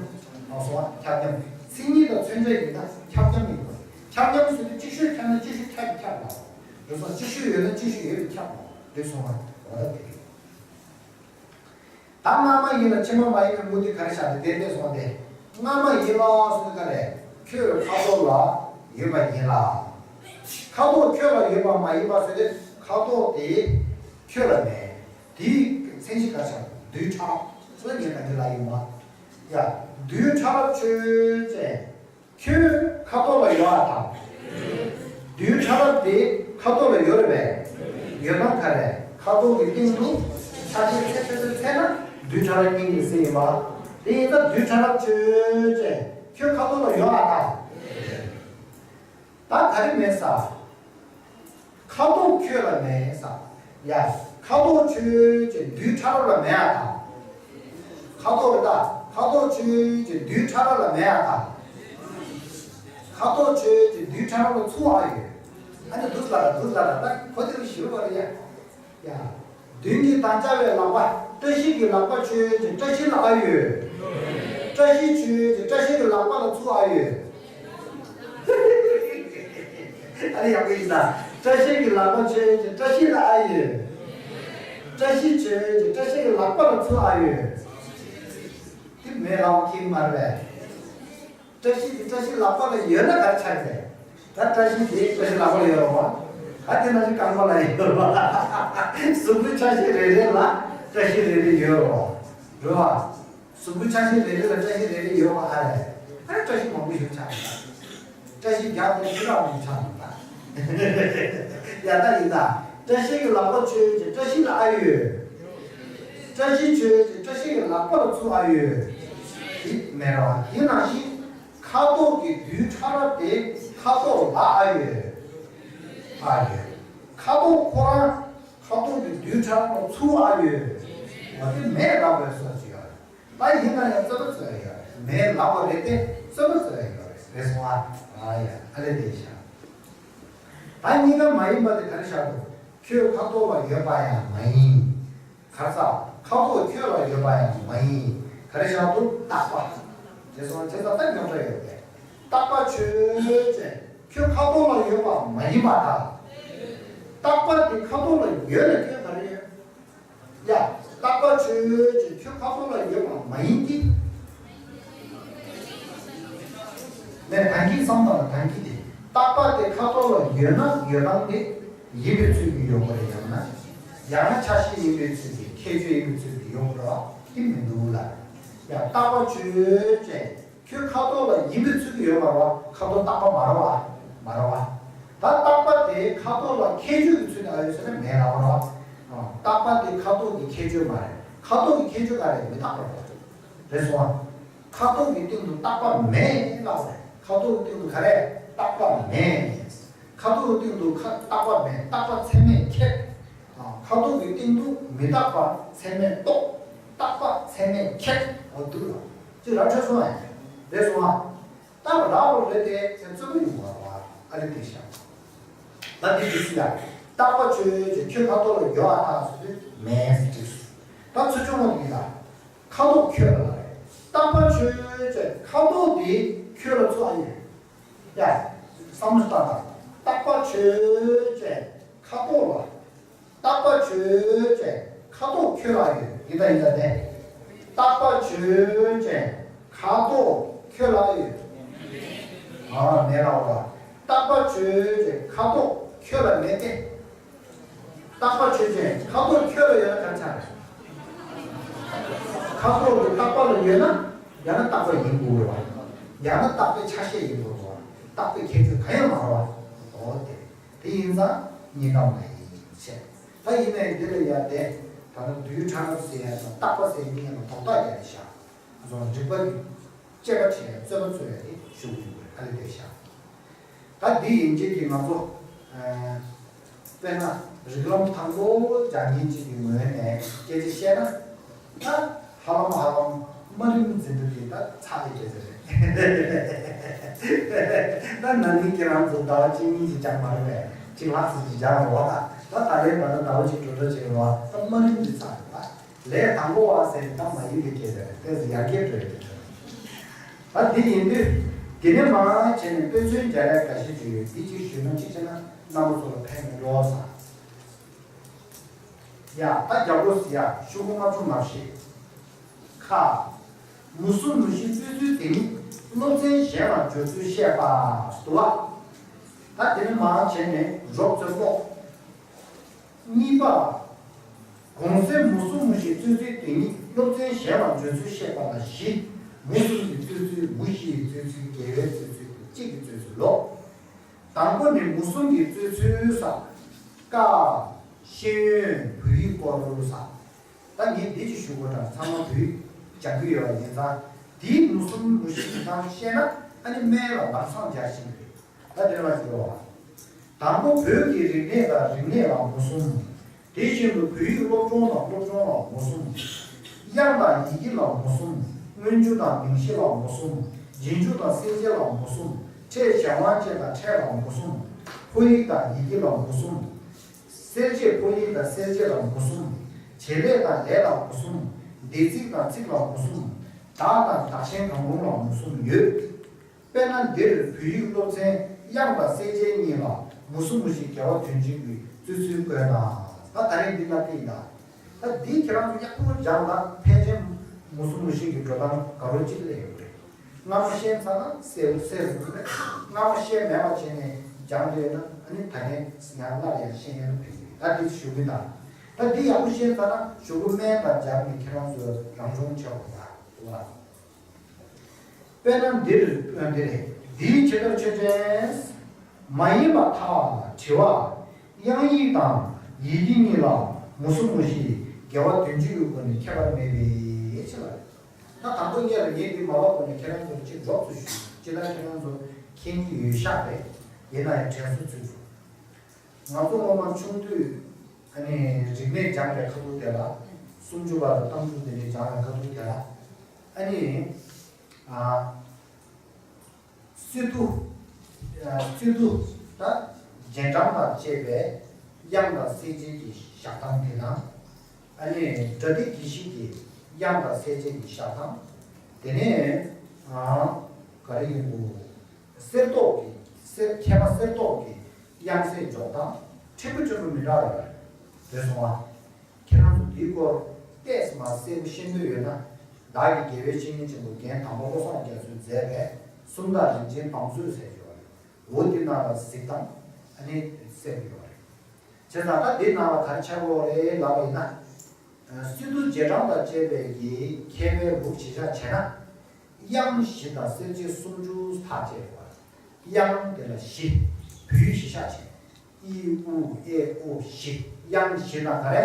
ཨོ་སོང་བ་ཁྱབ་མཉམ། མཚན་ཉིད་དང་མཚོན་བྱ་ཡིན་ན་ཁྱབ་མཉམ་ཡིན་པ། ཁྱབ་མཉམ་ཟེར་དུས་གཅིག་ཤོས་ཁྱབ་ན་གཅིག་ཤོས་ཁྱབ་ཀྱི་ཁྱབ་ལ། རེད་སོང་གཅིག་ཤོས་ཡོད་ན་གཅིག་ཤོས་ཡོད་པའི་ཁྱབ་ལ། རེད་སོང་བ་འོ་ད་དེ་རེད། ད་སྔ་མ་ཡིན་ལ་ཕྱི་མ་མ་ཡིན་པའི་མུ་སྟེགས་ག་རེ་བཞག་ནས་དེ་འདྲས་སོང་སྟེ། སྔ་མ་ཡིན་ལ་སོང་ག་རེ། ཁྱོད་ཁ་དོག་ལ་ཡོད་པ་ཡིན་ལ། ཁ་དོག་ཁྱོད་ལ་ཡོད་པ་མ་ཡིན་པ་ཟེར་ཏེ་ཁ་དོག་དེ་ཁྱོད་ལ་མེད། དེའི་མཚན་གཞི་ག་རེ་བཞག་རྡུལ་ཕྲ་རབ་སོང་ངས་ག་འདྲ་ལ་ཡིན་པ། ཡ། རྡུལ་ཕྲ་རབ་ཆོས་ཅན། ཁྱོད་ཁ་དོག་ལ་ཡོད་པ་དང་། རྡུལ་ཕྲ་རབ་དེ་ཁ་དོག་ལ་ཡོད་རེད་པས། ཡོད་སྟངས་ག་རེ། ཁ་དོག་གི་སྟེང་དུ་ཆ་ཤས་ཚད་ཚད་ཚད་ཚད་ན་རྡུལ་ཕྲ་རབ་གཉིས་ཀྱི་སྲིད་ཡིན་པ། དེ་ཡིན་ཙང་རྡུལ་ཕྲ་རབ་ཆོས་ཅན་ཁྱོད་ཁ་དོག་ལ་ཡོད་པ་དང་། ད་ག་རེ་མེད་ས། ཁ་དོག་ཁྱོད་ལ་མེད་ས། ཡ། ཁ་དོག་ཆོས་ཅན་རྡུལ་ཕྲ་རབ་ལ་མེད་པ་དང་། ཁ་དོག་རེད་ད། ཁ་དོག་ཆོས་ཅན་རྡུལ་ཕྲ་རབ་ལ་མེད་པ་དང་། ཁ་དོག་ཆོས་ཅན་རྡུལ་ཕྲ་རབ་ལ་ཚུར་ཨ་ཡོད། ཨ་ནི་འདུག་ལ་འདུག་ལ་ད་གོ་དེ་རུ་ཞིབ་པ་རེད་ཡ། ཡ། མདུན་གྱི་དམ་བཅའ་བའི་ལག་པ། བཀྲ་ཤིས་ཀྱི་ལག་པ་ཆོས་ཅན་བཀྲ་ཤིས་ལ་ཨ་ཡོད། བཀྲ་ཤིས་ཆོས་ཅན་བཀྲ་ཤིས་ཀྱི་ལག་པ་ལ་ཚུར་ཨ་ཡོད། ཨ་ནི་ཡག་པོ་ཡིན་ད། བཀྲ་ཤིས་ཀྱི་ལག་པ་ཆོས་ཅན་བཀྲ་ཤིས་ལ་ཨ་ཡོད། བཀྲ་ཤིས་ཆོས་ཅན་བཀྲ་ཤིས་ཀྱི་ལག་པ་ལ་ཚུར་ཨ་ཡོད། དེ་མེད་ལ་ཁྱེད་མ་རེད། བཀྲ་ཤིས་དེ་བཀྲ་ཤིས་ལག་པ་ལ་ཡོད་ན་ག་རེ་ཆགས་རེད། ད་བཀྲ་ཤིས་དེ་བཀྲ་ཤིས་ལག་པ་ལ་ཡོད་རེད་བ། ད་དེ་ནང་བཞིན་རྐང་པ་ལ་ཡོད་རེད་བ། གཟུགས་པོའི་ཆ་ཤས་རེ་རེ་ལ་ བཀྲ་ཤིས་རེ་རེ་ཡོད་རོ། རེད་བ། གཟུགས་པོ་ཆ་ཤས་རེ་རེ་ལ་བཀྲ་ཤིས་རེ་རེ་ཡོད་པ་ཧ་རེ། ཨ་རེ་བཀྲ་ཤིས་མང་པོ་ཞིག་ཆགས་ཡོད་པ། བཀྲ་ཤིས་རྒྱག་དང་ཤི་རག་མང་ཆགས་ཡོད་པ། ཡ་ད་ཡིན་ད། བཀྲ་ཤིས་ཀྱི་ལག་པ་ཆོས་ཀྱི་བཀྲ་ཤིས་ལ་ཨ་ཡོད། བཀྲ་ཤིས་ཆོས་ཀྱི་བཀྲ་ཤིས་ཀྱི་ལག་པ་ལ་ཚུར་ཨ་ཡོད། ཡིད་མེད་ར་བ་ཡིན་ནང་བཞིན། ཁ་དོག་གི་རྡུལ་ཕྲ་རབ་དེ་ཁ་དོག་ལ་ཨ་ཡོད། ཨ་ཡོད། ཁ་དོག་ཁོ་རང་ཁ་དོག་གི་རྡུལ་ཕྲ་རབ་ལ་ཚུར་ཨ་ཡོད། འོ་དེ་མེད་ལབ་པའི་བཟོ་ཅིག་ཡོད་རེད། ད་ཡིན་ན་ཡང་རྩོད་པ་རྩོད་ཡ་ཡོད་རེད། མེད་ལབ་པ་རེད་དེ་རྩོད་པ་རྩོད་ཡ་ཡོད་རེད། རེད་སོང་ཨ། ཨ་ཡ་ཨ་ལེ་དེ་ཤ། ད་གཉིས་ཀ་མ་ཡིན་པ་དེ་ག་རེ་བཞག་འདུག་ཁྱོད་ཁ་དོག་ལ་ཡོད་པ་ཡང་མ་ཡིན། ག་རེ་ཟ། ཁ་དོག་ཁྱོད་ལ་ཡོད་པ་ཡང་མ་ཡིན། ག་རེ་བཞག་འདུག་རྟག་པ། དེ་སོང་དེ་ཙམ་ད་རྙོག་དྲ་ཡོད་པས། རྟག་པ་ཆོས་ཅན། ཁྱོད་ཁ་དོག་ལ་ཡོད་པ་མ་ཡིན་པར་ཐལ། རྟག་པ་དེ་ཁ་དོག་ལ་ཡོད་ན་ཁྱོད་ག་རེ་ཡོད། ཡ། རྟག་པ་ཆོས་ཅན། ཁྱོད་ཁ་དོག་ལ་ཡོད་པ་མ་ཡིན་གྱི། ནས་དོན་གྱིས་བསམ་བཏང་ན་དོན་གྱིས་དེ། རྟག་པ་དེ་ཁ་དོག་ལ་ཡོད་ན་ཡོད་སྟངས་དེ་ཡིན་པའི་ཚུལ་གྱིས་ཡོང་གི་རེད། ཡང་ན། ཡང་ན་ཆ་ཤས་ཡིན་པའི་ཚུལ་གྱིས་ཁྱད་ཆོས་ཡིན་པའི་ཚུལ་གྱིས་ཡོང་གི་རེད་བ། དེ་མི་འདུག་ལ། ཡ་རྟག་པ་ཆོས་ཅན། ཁྱོད་ཁ་དོག་ལ་ཡིན་པའི་ཚུལ་གྱིས་ཡོད་མ་རེད་བ། ཁ་དོག་རྟག་པ་མ་རེད་བ། མ་རེད་བ། ད་རྟག་པ་དེ་ཁ་དོག་ལ་ཁྱད་ཆོས་ཀྱི་ཚུལ་དུ་ཨ་ཡོད་ཟེར་ན་མེད་ལབ་པ་རེད་བ། རྟག་པ་དེ་ཁ་དོག་གི་ཁྱད་ཆོས་མ་རེད། ཁ་དོག་གི་ཁྱད་ཆོས་ག་རེ་མི་རྟག་པ་རེད། རེད་སོང་ཨ། ཁ་དོག་གི་སྟེང་དུ་རྟག་པ་མེད་ལབ་པ་རེད། ཁ་དོག་གི་སྟེང་དུ་ག་རེ་རྟག་པ་མེད། ཁ་དོག་གི་སྟེང་དུ་ཁ་རྟག་པ་མེད། རྟག་པ་ཚད་མས་ཁྱབ། ཁ་དོག་གི་སྟེང་དུ་མི་རྟག་པ་ཚད་མས་རྟོགས། རྟག་པ་ཚད་མས་ཁྱབ། འོ་འདུག་ལ། ཅི་ར་འཕྲོད་སོང་ཨ། རེད་སོང་ཨ། རྟག་པ་རག་རོགས་རེད་དེ་ཚེ་རྩོད་པ་ཡོང་བ་རེད་བ། ཨ་རི་དེ་བཞག་ད་འདི་འདི་སུ་ཡ། རྟག་པ་ཆོས་ཅན། ཁྱོད་ཁ་དོག་ལ་ཡོད་ཨ་ཐག་སུ་དེ་མེད་ཟེར་དུས་སུ། ད་ཚུར་ཕྱོགས་ངོས་ཡིན་ལ། ཁ་དོག་ཁྱོད་ལ་ལ་རེད། རྟག་པ་ཆོས་ཅན། ཁ་དོག་དེ་ཁྱོད་ལ་ཚུར་ཨ་ཡོད། ཡ། བསམ་བློ་བཏང་དང་། རྟག་པ་ཆོས་ཅན། ཁ་དོག་ལ། རྟག་པ་ཆོས་ཅན། ཁ་དོག་ཁྱོད་ལ་ཡོད། ཡིན་ད་ཡིན་ད་དེ། རྟག་པ་ཆོས་ཅན། ཁ་དོག་ཁྱོད་ལ་ཡོད། ཨ་མེད་ལ་བ། རྟག་པ་ཆོས་ཅན། ཁ་དོག་ཁྱོད་ལ་མེད་དེ། རྟག་པ་ཆོས་ཅན། ཁ་དོག་ཁྱོད་ལ་ཡོད་ན་ག་རེ་ཆགས་རེད། ཁ་དོག་གི་རྟག་པ་ལ་ཡོད་ན། ཡང་ན་རྟག་པ་ཡིན་དགོས་རེད་བ། ཡང་ན་རྟག་པའི་ཆ་ཤས་ཡིན་དགོས་རེད་བ། རྟག་པའི་ཁྱད་ཆོས་གང་ཡང་མ་རེད་བ། འོ་དེ། དེ་ཡིན་ཙང་གཉིས་ཀ་མ་ཡིན་བྱས། ད་ཡིན་ནའི་འདི་ལ་ཡ་དེ། ད་ནི་རྡུལ་ཕྲ་རབ་ཟེར་ཡ་དང་རྟག་པ་ཟེར་གཉིས་ལ་དོགས་པ་རྒྱག་ནས་བཞག་ང་ཚོ་རིག་པ་གི་དཔྱད་པ་བྱས་རྩོད་པ་རྩོད་ཡ་དེ་ཞུ་གི་ཡོད་རེད། ཨ་ལེ་དེ་བཞག་ད་འདི་ཡིན་གཅིག་གིས་ང་ཚོ། དཔེར་ན། རིགས་ལམ་དང་པོ་སྦྱང་མཁན་གཅིག་གི་ངོས་ནས་སྐད་ཆ་བཤད་ན། ད་ཧ་ལམ་ཧ་ལམ་དམའ་རིམ་འཛིན་གྲྭ་དེ་ད་ཚར་བའི་སྐད་ཆ་རེད། ད་ན་ནིང་ཁྱེད་རང་ཚོ་ཟླ་བ་གཅིག་གཉིས་ཀྱི་སྦྱང་མ་རེད་པས། གཅིག་ལྷག་ཙམ་ཅིག་སྦྱང་རོགས་ད། ད་ད་ལན་ད་ལྟ་ཟླ་བ་གཅིག་འགྲོ་འགྲོ་བྱེད་རོགས་ད། དམའ་རིམ་དེ་ཚར་རེད་ད། ལས་དང་པོ་བ་ཟེར་ནས་ད་མ་ཡིན་པའི་སྐད་ཆ་རེད། ཏོག་ཙམ་ཡར་རྒྱས་འགྲོ་ཡི་འདུག་ད་འདི་ཡིན་དུས། དེ་ནས་མར་བྱས་ནས་དཔེ་མཚོན་སྦྱར་ཡ་འགའ་ཤས་ཅིག་ཡོད། འདི་གཅིག་ཞུས་ན་གཅིག་བྱས་ན་རྣམ་པ་ཚོ་ལ་ཕན་མི་འགྲོ་བསམ། ཡ་ད་རྒྱབ་ལོགས་སུ་ཡ་ཤོག་གུ་ལྔ་བཅུ་ང་བཞི། ཁ། མུ་གསུམ་མུ་བཞི་རྩོད་ཚུལ་དེ་ཉིད་སློབ་ཚན་གཞན་ལ་སྦྱོར་ཚུལ་བཤད་པ་འདུག་བ། ད་དེ་ནས་མར་བྱས་ནས་རོབ་ཙམ་ཀློག་གཉིས་པ། གོང་གསལ་མུ་གསུམ་མུ་བཞི་རྩོད་ཚུལ་དེ་ཉིད་སློབ་ཚན་གཞན་ལ་སྦྱོར་ཚུལ་བཤད་པ་ལ་བཞི། མུ་གསུམ་གྱི་རྩོད་ཚུལ། མུ་བཞི་ཡི་རྩོད་ཚུལ། རྒྱལ་བའི་རྩོད་ཚུལ། གཅིག་གི་རྩོད་ཚུལ་ལོ། དང་པོ་ནི་མུ་གསུམ་གྱི་རྩོད་ཚུལ་ས། ཀ། ཤེས་ཡོན། བོད་ཡིག་སྐོར་ས། ད་ངས་འདི་ཅིག་ཞུ་དགོས་དྲགས། ཚང་མ་བོད་ཡིག་སྦྱང་གི་ཡོད་པ་ཡིན་ཙང་། དེའི་མུ་གསུམ་མུ་བཞི་གི་སྟངས་ཤེས་ན་ཨ་ནི་སྨན་ལ་ལམ་སང་སྦྱར་ཤེས་ཀྱི་རེད། ད་དེ་ལ་ཞུ་རོགས། དང་པོ་བོད་ཀྱི་རིག་གནས་དང་རིག་གནས་ལ་མུ་གསུམ། དེ་བཞིན་དུ་བོད་ཡིག་སློབ་སྦྱོང་དང་སློབ་སྦྱོང་ལ་མུ་གསུམ། དབྱངས་དང་ཡི་གེ་ལ་མུ་གསུམ། སྔོན་འཇུག་དང་མིང་གཞི་ལ་མུ་གསུམ། རྗེས་འཇུག་དང་གསལ་བྱེད་ལ་མུ་གསུམ། ཕྲད་གཞན་དབང་ཅན་དང་ཕྲད་ལ་མུ་གསུམ། ཕོ་ཡིག་དང་ཡི་གེ་ལ་མུ་གསུམ། གསལ་བྱེད་ཕོ་ཡིག་དང་གསལ་བྱེད་ལ་མུ་གསུམ། བྱེད་ལས་དང་ལས་ལ་མུ་གསུམ། འདས་ཚིག་དང་ཚིག་ལ་མུ་གསུམ། བདག་དང་བདག་གཞན་གང་རུང་ལ་མུ་གསུམ་ཡོད། དཔེར་ན་འདིར་བོད་ཡིག་སློབ་ཚན་དབྱངས་དང་གསལ་བྱེད་གཉིས་ལ་མུ་གསུམ་མུ་བཞི་འགལ་བ་དོན་གཅིག་གི་རྩོད་ཚུལ་བཀོད་གནང་། ད་ད་རེས་འདི་ལ་བལྟས་ཡིན་ད། ད་འདི་ཁྱེད་རང་ཚོ་ཡག་པོ་སྦྱངས་ན་ཕལ་ཆེར་མུ་གསུམ་མུ་བཞི་གི་འགྲོ་སྟངས་དགའ་རབ་ཅིག་སླེབས་ཡོང་གི་རེད། སྔ་མོ་ཤེས་ཚར་ན་གསལ་པོ་གསལ་པོ་རེད། སྔ་མོ་ཤེས་མེད་པ་བྱས་ནས་སྦྱངས་བསྡད་ན་ཨ་ནི་ད་ནས་ཡང་སླར་ཡང་ཤེས་ཡོན་ལ་ཕན་གི་རེད། ད་འདི་ཞུ་གི་ད། ད་འདི་ཡག་པོ་ཤེས་ཚར་ན་གཞུག་གུ་སྨན་དང་སྦྱར་ནས་ཁྱེད་རང་ཚོ་རང་སྦྱོང་བྱེད་དགོས་ཡ་འདུག་ལ། དཔེར་ན་འདིར་འདི་རེད། འདིའི་ཕྱི་ལྟར་ཆོས་ཅན། མ་ཡིན་པར་ཐལ། དྲི་བ། དབྱངས་ཡིག་དང་ཡི་གེ་གཉིས་ལ་མུ་གསུམ་མུ་བཞི་དགེ་བ་བདུན་ཅུ་ཡི་སྒོ་ནས་ཁྱད་པར་མེད་པའི་ཕྱིར་ལ། ད་དང་པོ་ཉིད་ལ་ངས་འདི་མ་ལབ་གོང་ནས་ཁྱེད་རང་ཚོར་གཅིག་རོབ་ཏུ་ཞུ། ཅི་ལྟར་ཁྱེད་རང་ཚོ་མཁྱེན་གྱི་ཡོད་ཤག་རེད། ཡིན་ན་ཡང་དྲན་གསོ་བྱེད་དགོས། ང་ཚོ་སྔོན་མ་ཆུང་དུས་ཨ་ནི་རིག་གནས་སྦྱངས་པའི་ཁ་ཐུག་དེ་ལ། སུམ་ཅུ་པ་དང་རྟགས་འཇུག་དེ་འདྲའི་སྦྱངས་པའི་ཁ་ཐུག་དེ་ལ། ཨ་ནི་ཨ། སི་ཏུ། སི་ཏུ། ད་རྗེས་འབྲང་དང་བཅས་པའི་དབྱངས་དང་གསལ་བྱེད་ཀྱི་བཞག་སྟངས་དེ་དང་། ཨ་ནི་སྒྲ་སྡེ་དགེ་བཤེས་ཀྱི་དབྱངས་དང་གསལ་བྱེད་ཀྱི་བཞག་སྟངས། དེ་ནས་ཨ། ག་རེ་ཡིན་འདུག་གསེར་མདོག་གི་གསེར། མཁས་པ་གསེར་མདོག་གི་དབྱངས་གསལ་འཇོག་སྟངས་ཕྲན་བུ་ཕྲན་བུ་མི་འདྲ་བ་ཡོད་རེད་སོང་ང་། ཁྱེད་རང་ཚོ་འདིའི་སྐོར་ཏོག་ཙམ་མ་གསལ་པོ་ཤེས་འདོད་ཡོད་ན། བདག་གི་དགེ་བའི་བཤེས་གཉེན་ཆེན་པོ་རྒན་དམ་པ་བློ་བཟང་རྒྱ་མཚོས་མཛད་པའི་སུམ་རྟགས་རིན་ཆེན་བང་མཛོད་ཟེར་གྱི་ཡོད་རེད། འོ་འདི་ནང་ལ་གཟིགས་སྟངས་ཨ་ནི་གསལ་པོ་ཡོད་རེད། བྱས་ཙང་ད་འདི་ནང་ལ་ག་རེ་ཆགས་ཡོད་རེད་ལབ་པ་ཡིན་ན། སི་ཏུ་རྗེས་འབྲང་དང་བཅས་པའི་གི་མཁས་པའི་ལུགས་གཞི་བཞག་བྱས་ན། དབྱངས་བཞི་དང་གསལ་བྱེད་སུམ་ཅུ་ཐག་བཅད་ཡོད་པ། དབྱངས་དེ་ལ་བཞི། བོད་གཞི་བཞག་བྱས། ཨི་ཨུ་ཨེ་ཨོ་བཞི། དབྱངས་བཞི་དང་ག་རེ།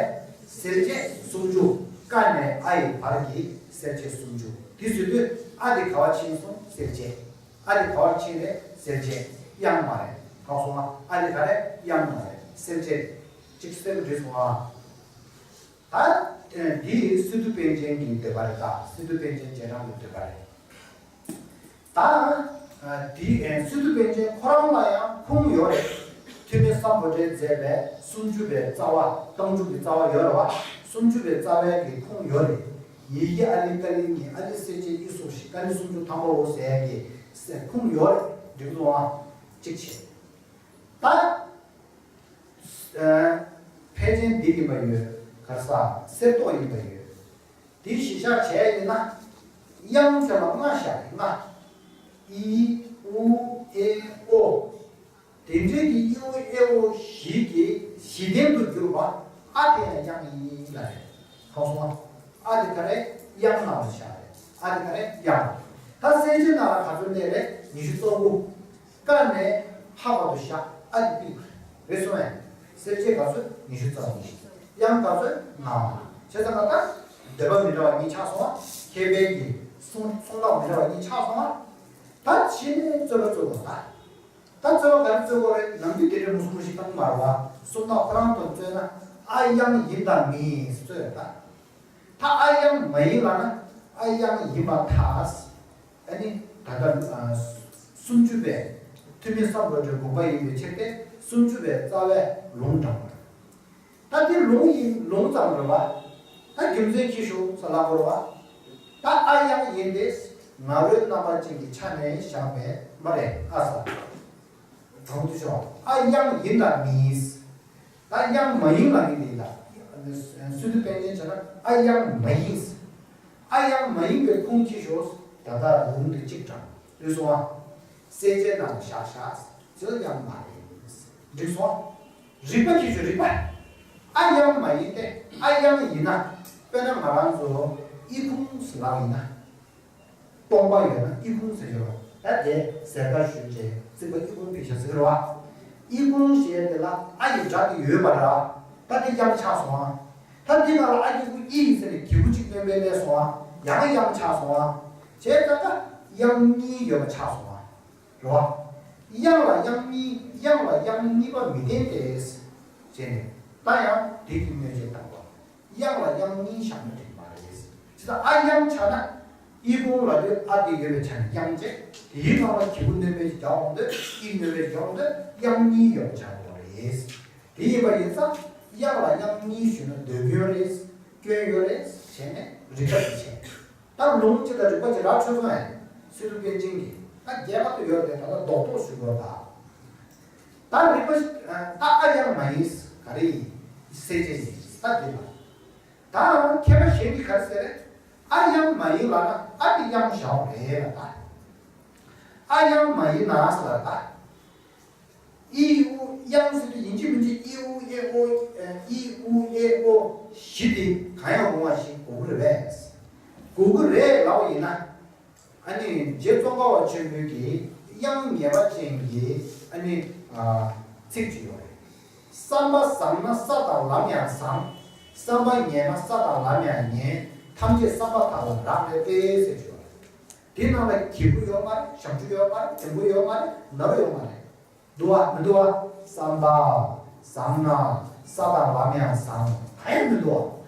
གསལ་བྱེད་སུམ་ཅུ། ཀ་ནས་ཨ་ཡི་བར་གྱི་གསལ་བྱེད་སུམ་ཅུ། དེ་ཟེར་དུས་ཨ་དེ་ག་བར་ཕྱིན་སོང་། གསལ་བྱེད། ཨ་དེ་ག་བར་ཕྱིན་རེད། གསལ་བྱེད། དབྱངས་མ་རེད། ག་སོང་ཨ། ཨ་དེ་ག་རེ། དབྱངས་མ་རེད། གསལ་བྱེད། གཅིག་གསལ་པོ་འགྲིག་སོང་ཨ། ད་འདི་སི་ཏུ་པཎ་ཆེན་གྱི་འདོད་པ་རེད། ད་སི་ཏུ་པཎ་ཆེན་རྗེས་འབྲང་གི་འདོད་པ་རེད། ད་འདི་སི་ཏུ་པཎ་ཆེན་ཁོ་རང་ལ་ཡང་ཁུངས་ཡོད་རེད། ཐོན་མི་སམ་བྷོ་ཊས་མཛད་པའི་སུམ་ཅུ་པའི་རྩ་བ། རྟགས་འཇུག་གི་རྩ་བ་ཡོད་རེད་བ། སུམ་ཅུ་པའི་རྩ་བའི་གི་ཁུངས་ཡོད་རེད། ཡི་གེ་ཨ་ལི་ཀ་ལི་གཉིས། ཨ་ལི་གསལ་བྱེད་ཨི་སོགས་བཞི། ཀ་ལི་སུམ་ཅུ་ཐམ་པའོ་ཟེར་ཡ་གི་ཁུངས་ཡོད་རེད། འགྲིག་འདུག་ཨ། གཅིག་བྱས། ད། ཨ། ཕལ་ཆེར་འདི་ཡིན་པ་ཡོད། ག་རེ་ཟ། གསེར་མདོག་ཡིན་པ་ཡོད། འདི་གཞི་བཞག་བྱས་ཡིན་ན། དབྱངས་དེ་ལ་ལྔ་བཞག་རེད། ལྔ། ཨི་ཨུ་ཨེ་ཨོ། དེ་འདྲའི་གི་ཨི་ཨུ་ཨེ་ཨོ་བཞི་གི་གཞི་རྟེན་དུ་གྱུར་པ། ཨ་དེ་ཡང་དབྱངས་ཡིན་ལ་རེད། གང་སོང་ཨ། ཨ་དེ་ག་རེ། དབྱངས་ནང་ལ་བཞག་རེད། ཨ་དེ་ག་རེ། དབྱངས། ད་གསལ་བྱེད་ནང་ལ་ག་ཚོད་སླེབས་རེད། ཉི་ཤུ་རྩ་དགུ། ཀ་ནས་ཧ་བར་དུ་བཞག་ཨ་དེ་པི་རེད་སོང་ངས། གསལ་བྱེད་ག་ཚོད། ཉི་ཤུ་རྩ་གཉིས། དབྱངས་ག་ཚོད། ལྔ། བྱས་ཙང་ད་འདོད་པ་མི་འདྲ་བ་གཉིས་ཆགས་སོང་ཨ། མཁས་པའི་གི་གསུང་གསུང་སྟངས་མི་འདྲ་བ་གཉིས་ཆགས་སོང་ཨ། ད་ཕྱི་ནས་རྩོད་པ་རྩོད་དགོས་ད། ད་རྩོད་པ་ག་རེ་རྩོད་དགོས་རེད། ནམ་རྒྱུན་དེ་འདྲའི་མུ་གསུམ་མུ་བཞི་བཏང་མ་རེད་བ། སུམ་རྟགས་ཁོ་རང་དང་རྩོད་ན། ཨ་དབྱངས་ཡིན་དང་མིན་རྩོད་རེད་ད། ད་ཨ་དབྱངས་མ་ཡིན་ལབ་ན། ཨ་དབྱངས་ཡིན་པར་ཐལ། ཨ་ནི་ད་ལྟ་ཨ་སུམ་ཅུ་པའི་ཐོན་མི་སམ་བྷོ་ཊའི་དགོངས་པ་ཡིན་པའི་ཕྱིར་ཏེ། སུམ་ཅུ་པའི་རྩ་བས་ལུང་དྲངས་པ། ད་དེ་ལུང་ཡིན། ལུང་ཙམ་རེད་བ། ད་རྒྱུ་མཚན་ཁྱེར་ཤོག་ཟེར་ལབ་དགོས་རེད་བ། ད་ཨ་དབྱངས་ཡིན་ཏེ། ང་རོའི་རྣམ་པ་ཅན་གྱི་ཆ་ནས་བཞག་པས་མ་རེད་ཨ་ཟེར། དྲང་དུ་ཤོག་ཨ་དབྱངས་ཡིན་དང་མིན། ད་དབྱངས་མ་ཡིན་ལབ་ཡིན་དེ་ལ། སི་ཏུ་པཎ་ཆེན་བྱས་ན་ཨ་དབྱངས་མ་ཡིན། ཨ་དབྱངས་མ་ཡིན་པའི་ཁུངས་ཁྱེར་ཤོག་ད་ལྟ་ལུང་དེ་གཅིག་དྲངས། ལོས་སོང་ཨ། གསལ་བྱེད་ནང་བཞག་བཞག་ཅི་ལ་དབྱངས་མ་རེད། འགྲིག་སོང་ཨ། རིགས་པ་ཁྱེར་ཤོག་རིགས་པ། ཨ་དབྱངས་མ་ཡིན་ཏེ། ཨ་དབྱངས་ཡིན་ན། དཔེར་ན་ང་རང་ཚོ་ཨི་ཁུང་ཟེར་ལབ་ཡིན་ན། སྟོང་པ་ཡོད་ན་ཨི་ཁུང་ཟེར་ཡོད་རེད། ད་དེ་ཟེར་ཀ་ཞུས་རྗེས་རྩིག་པ་ཨི་ཁུང་ཕིག་ཤ་ཟེར་རེད་བ། ཨི་ཁུང་ཞེས་དེ་ལ་ཨ་ཡི་སྒྲ་དེ་ཡོད་པ་རེད། ད་དེ་དབྱངས་ཆགས་སོང་ཨ། ད་འདི་ནང་ལ་ཨ་གི་གུ་ཨི་ཡིན་ཟེར་ནས་གི་གུ་གཅིག་བཏོན་པའི་ལས་སོང་ཨ། ཡང་དབྱངས་ཆགས་སོང་ཨ། བྱས་ཙང་ཀ་དབྱངས་གཉིས་ཡོད་པ་ཆགས་སོང་ཨ། རེད་བ། དབྱངས་ལ་དབྱངས་གཉིས། དབྱངས་ལ་དབྱངས་གཉིས་པ་མི་བསྟན་ཏེ། ཟེར་ནས། ད་ཡང་དེ་གི་གནོད་བྱེད་བཏང་བ། དབྱངས་ལ་དབྱངས་གཉིས་བཞག་ན་འགྲིག་མ་རེད། ཇི་ལྟར་ཨ་དབྱངས་ཆགས་ན། ཨི་ཁུང་ལབ་དུས་ཨ་དེ་ཡོད་པའི་ཆ་ནས་དབྱངས་བྱས། དེའི་ནང་ལ་གི་གུ་གནོད་པའི་རྒྱག་འོང་དུས། ཨི་གནོད་པའི་རྒྱག་འོང་དུས་དབྱངས་གཉིས་ཡོད་པ་ཆགས་དགོས་རེད། དེ་ཡིན་པ་ཡིན་ཙང་། དབྱངས་ལ་དབྱངས་གཉིས་ཞུས་ན་ཟློས་སྐྱོན་རེད། སྐྱོན་ཡོད་རེད་བྱས་ནས་རིགས་པ་དེ་བྱས། ད་ལུང་གཅིག་དང་རིགས་པ་གཅིག་རག་ཆོག་སོང་ངས། སི་ཏུ་པཎ་ཆེན་གྱིས་ད་རྒྱས་པ་དུ་ཡོད་རེད། ད་ལྟ་རྡོག་རྡོག་ཞུ་དགོས་པ། ད་རིགས་པ་ཞིག་ད་ཨ་དབྱངས་མ་ཡིན། ག་རེ་ཡིན། གསལ་བྱེད་ཡིན་ད་འདི་ལ། ད་མཁས་པ་གཞན་གྱིས་ག་རེ་ཟེར་རེད། ཨ་དབྱངས་མ་ཡིན་ལབ་ན་ཨ་དེ་དབྱངས་བཞག་རེད་ལ་ད། ཨ་དབྱངས་མ་ཡིན་ན་ཟེར་ལ་ད། ཨི་ཨུ་དབྱངས་ཟེར་དུས་ཡིན་གཅིག་མིན་གཅིག་ཨི་ཨུ་ཨེ་ཨོ། ཨི་ཨུ་ཨེ་ཨོ་བཞི་དེ་གང་ཡང་རུང་བ་ཞིག་དགོས་ཀྱི་རེད་པས། དགོས་ཀྱི་རེད་ལབ་པ་ཡིན་ན། ཨ་ནི་རྗེ་ཙོང་ཁ་པ་ཆེན་པོའི་གི་དབྱངས་ངེས་པ་ཅན་གྱི་ཨ་ནི་ཚིག་ཅིག་ཡོད་རེད། བསམ་པ་བཟང་ན་ས་དང་ལམ་ཡང་བཟང་། བསམ་པ་ངན་ན་ས་དང་ལམ་ཡང་ངན། ཐམས་ཅད་བསམ་པ་དག་ལ་རག་ལས་པས་ཟེར་གྱི་ཡོད་རེད། དེ་ནང་ལ་གྱི་གུ་ཡོད་མ་རེད། ཞབས་ཀྱུ་ཡོད་མ་རེད། འགྲེང་བུ་ཡོད་མ་རེད། ན་རོ་ཡོད་མ་རེད། འདུག་བ་མི་འདུག་བ། བསམ་པ་བཟང་ན་ས་དང་ལམ་ཡང་བཟང་། གང་ཡང་མི་འདུག་བ།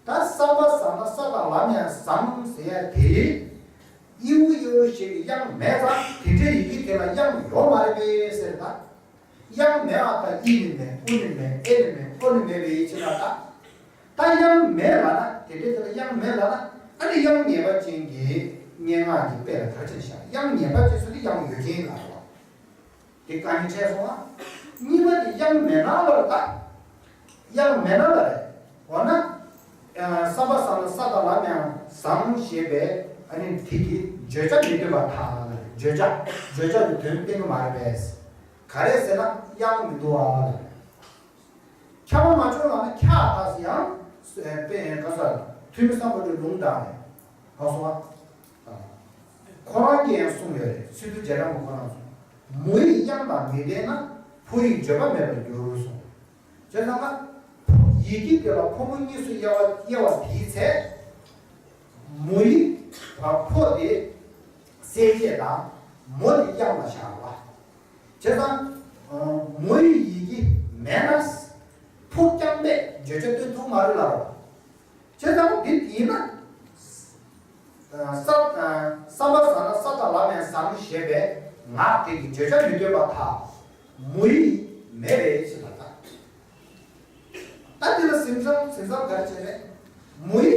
ད་བསམ་པ་བཟང་ན་ས་དང་ལམ་ཡང་བཟང་ཟེར་ཡ་དེ། ཨི་ཨུ་ཨེ་ཨོ་ཞེས་པའི་དབྱངས་མེད་ཙང་དེ་འདྲའི་ཡི་གེ་དེ་ལ་དབྱངས་ཡོད་མ་རེད་པས་ཟེར་ད། དབྱངས་མེད་པ་དང་ཨི་ནི་མེད། ཨུ་ནི་མེད། ཨེ་ནི་མེད། ཨོ་ནི་མེད་པའི་ཕྱིར་ལ་ད། ད་དབྱངས་མེད་ལབ་ན་དེ་འདྲའི་དེ་ལ་དབྱངས་མེད་ལབ་ན། ཨ་ནི་དབྱངས་ངེས་པ་ཅན་གྱི་སྙན་ངག་གི་དཔེ་ལ་ག་རེ་བྱས་ཤག། དབྱངས་ངེས་པ་ཅན་ཟེར་དུས་དབྱངས་ཡོད་མཁན་ལ་རེད་བ། དེ་དཀའ་ངལ་འཕྲད་སོང་ང་། གཉིས་པ་དེ་དབྱངས་མེད་ན་ལ་རེད་ད། དབྱངས་མེད་ན་ལ་རེད། འོ་ན། ཨ་བསམ་པ་བཟང་ན་ས་དང་ལམ་ཡང་བཟང་ཞེས་པའི་ཨ་ནི་དེ་གི་བརྗོད་བྱ་མི་སྟོན་པར་ཐལ། བརྗོད་བྱ། བརྗོད་བྱ་གི་དོན་བསྟན་གྱི་མ་རེད་པས། ག་རེ་ཟེར་ན་དབྱངས་མི་འདུག་བ། ཁྱབ་པ་མ་བྱུང་ལབ་ན་ཁྱབ་པ་ཡང་དཔེ་ག་ས་ཐོན་མི་བསམ་པ་དེ་ལུང་དྲངས་ནས་ག་སོང་བ། ཁོ་རང་གིས་ཡང་གསུངས་ཡོད་རེད། སི་ཏུ་རྗེ་འབྲང་པ་ཁོ་རང་གསུངས། མུ་ཡི་དབྱངས་དང་མི་ལྡན་ན། ཕོ་ཡིས་བརྗོད་པ་མེད་པར་འགྱུར་གསུངས། བྱས་ཙང་ན། ཡི་གེ་དེ་ལ་ཕོ་མོ་གཉིས་སུ་དབྱེ་བ་དབྱེ་བ་དེའི་ཚེ། མུ་ཡི་ཕོ་དེ་གསལ་བྱེད་དང་། མོ་དེ་དབྱངས་ལ་བཞག་པ། བྱས་ཙང་། མུ་ཡི་ཡི་གེ་མེད་ན། ཕོ་རྐྱང་པས་བརྗོད་བྱ་སྟོན་ཐུབ་མ་རེད་ལ་རོ། བྱས་ཙང་འདི་ཡིན་ན། ས། བསམ་པ་བཟང་ན་ས་དང་ལམ་ཡང་བཟང་ཞེས་པའི་ངག་དེ་གི་བརྗོད་བྱ་མི་སྟོན་པར་ཐལ། མུ་ཡི་མེད་པའི་ཕྱིར་ལ་ད། ད་འདི་ལ་ཟིན་བསམ་ཟིན་བསམ་ག་རེ་བྱས་རེད། མུ་ཡི་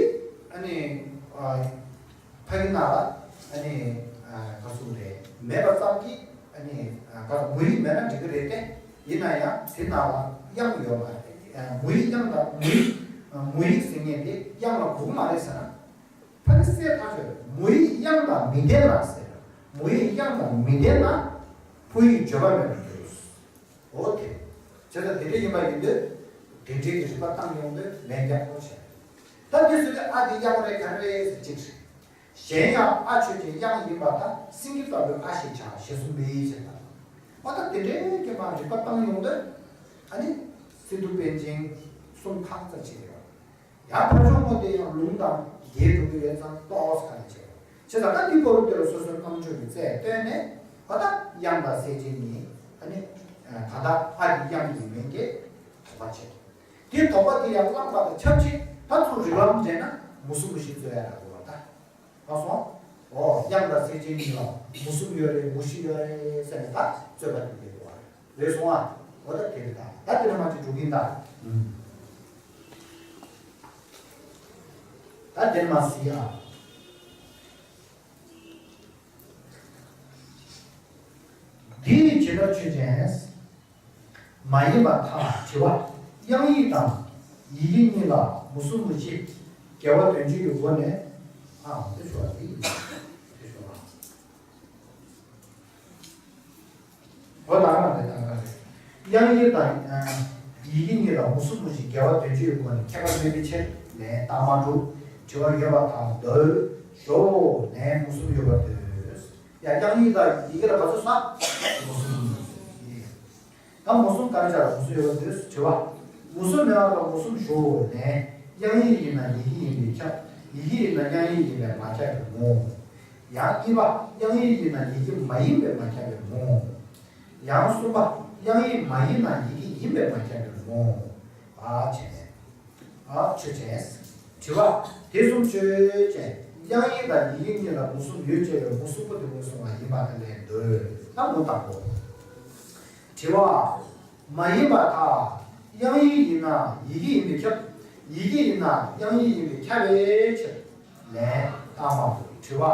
ཨ་ནི། ཕ་གི་ན་ལ་ཨ་ནི། ག་ཟུག་རེད། མེད་པ་ཙམ་གྱིས་ཨ་ནི། ག་མུ་ཡི་མེད་ན་འགྲིག་གི་རེད་དེ། ཡིན་ན་ཡང་དེ་ན་ལ་དབྱངས་ཡོད་མ་རེད། མུ་ཡི་དབྱངས་དང་མུ་ཡི། མུ་ཡི་ཟེར་མཁན་དེ་དབྱངས་ལ་གོ་གི་མ་རེད་ཟེར་ན། ཕ་གི་སྲས་ཐག་ཆོད། མུ་ཡི་དབྱངས་དང་མི་ལྡན་ན་ཟེར། མུ་ཡི་དབྱངས་དང་མི་ལྡན་ན། ཕོ་ཡིས་བརྗོད་པ་མེད་པར་འགྱུར། འོ་དེ། བྱས་ཙང་དེ་འདྲ་ཡིན་པ་ཡིན་དུས། དེ་འདྲའི་གི་རིགས་པ་བཏང་ཡོང་དུས་ལན་རྒྱག་དགོས་བྱས། ད་དུས་སུ་དེ་ཨ་དེ་དབྱངས་རེད་ག་རེ་རེད་ཟེར་གཅིག་རེད། གཞན་ཡང་ཨ་ཆོས་ཅན་དབྱངས་ཡིན་པར་ཐལ། སེང་གེ་ལྟ་བུའི་ཨ་ཞེས་བྱ་ཞེས་གསུངས་པའི་ཕྱིར་ལ། འོ་ད་དེ་འདྲའི་གི་མ་རིགས་པ་བཏང་ཡོང་དུས། ཨ་ནི། སི་ཏུ་པཎ་ཆེན་གསུང་ཐག་རྩ་ཆད་ཡོད། ཡང་ཕར་ཕྱོགས་ངོ་དེ་ཡང་ལུང་དང་འགལ་འགྲོ་གི་ཡོད་ཙང་ཏོག་ཙམ་ག་ནས་བྱེད། བྱས་ཙང་ད་འདི་སྐོར་དེ་ལ་སོ་སོའི་རྣམ་དཔྱོད་ཀྱི་རྩལ་བཏོན་ནས། ཨ་ད་དབྱངས་དང་གསལ་བྱེད་གཉིས་ཨ་ནི། ད་ལྟ་ཨ་ཀྱི་དབྱངས་ཡིན་མིན་གྱི་དོགས་པ་བྱེད། དེ་དོགས་པ་དེ་ཡང་བརླག་པ་དང་ཆབས་ཅིག་ད་ཚུར་རིགས་ལམ་འདྲེན་ན་མུ་གསུམ་མུ་བཞི་རྩོད་ཡ་རག་གི་བ་ད། ཨ་སོང་། ཨོ་དབྱངས་དང་གསལ་བྱེད་གཉིས་ལ་མུ་གསུམ་ཡོད་རེད་མུ་བཞི་ཡོད་རེད་ཟེར་ནས་ད་རྩོད་པ་དེ་འདི་གོ་བ་རེད། རེད་སོང་ཨ། འོ་ད་དེ་རེད་ད། ད་དེ་ནས་མ་ཅིག་འགྲོ་གིན་ད། ད་དེ་ནས་མ་སི་ཨ། འདི་ཡི་བྱེད་པ་ཆོས་ཅན། མ་ཡིན་པར་ཐལ། དྲི་བ། དབྱངས་ཡིག་དང་ཡི་གེ་གཉིས་ལ་མུ་གསུམ་མུ་བཞི། དགེ་བ་དོན་སྤྱོད་ཀྱི་སྒོ་ནས། ཨ་དེ་ཆོག་པ་དེ་ཡིན། དེ་ཆོག་པ། འོ་ད་ག་རེ་ད་ག་རེ། དབྱངས་ཡིག་དང་ཡི་གེ་གཉིས་ལ་མུ་གསུམ་མུ་བཞི་དགེ་བ་དོན་སྤྱོད་ཀྱི་སྒོ་ནས་ཁྱད་པར་མེད་པའི་ཕྱིར་ལན་རྟགས་མ་གྲུབ། དྲི་བ་ཡོད་པར་ཐལ་འདོད། ཞོག་ལན་མུ་གསུམ་ཡོད་པར་འདོད། ཡ་དབྱངས་ཡིག་དང་ཡི་གེ་ལ་ག་ཚོད་ཟ། མུ་གསུམ་མུ་བཞི། ད་མུ་གསུམ་ག་རེ་བྱ་ལ་མུ་གསུམ་ཡོད་པར་འདོད། དྲི་བ། མུ་གསུམ་མེད་པ་དང་མུ་གསུམ་ཞོག་ལན། དབྱངས་ཡིག་ཡིན་ན་ཡི་གེ་ཡིན་པས་ཁྱབ། ཡི་གེ་ཡིན་ན་དབྱངས་ཡིག་ཡིན་པས་མ་ཁྱབ་པའི་ངོ་། ཡང་གཉིས་པ། དབྱངས་ཡིག་ཡིན་ན་ཡི་གེ་མ་ཡིན་པས་མ་ཁྱབ་པའི་ངོ་། ཡང་གསུམ་པ། དབྱངས་ཡིག་མ་ཡིན་ན་ཡི་གེ་ཡིན་པས་མ་ཁྱབ་པའི་ངོ་། ཨ་བྱས་ནས། ཨ་ཆོས་ཅན། དྲི་བ། དེ་གསུམ་ཆོས་ཅན། དབྱངས་ཡིག་དང་ཡི་གེ་གཉིས་ལ་མུ་གསུམ་ཡོད་ཅེས་པའི་མུ་གསུམ་པོ་དེ་ངོས་བཟུང་བ་ཡིན་པ་དེ་ལས་འདོད། ད་མུ་དང་པོ། དྲི་བ། མ་ཡིན་པར་ཐལ། དབྱངས་ཡིག་ཡིན་ན་ཡི་གེ་ཡིན་པས་ཁྱབ། ཡི་གེ་ཡིན་ན་དབྱངས་ཡིག་ཡིན་པས་ཁྱབ་པའི་ཕྱིར། ལན། རྟགས་མ་གྲུབ། དྲི་བ།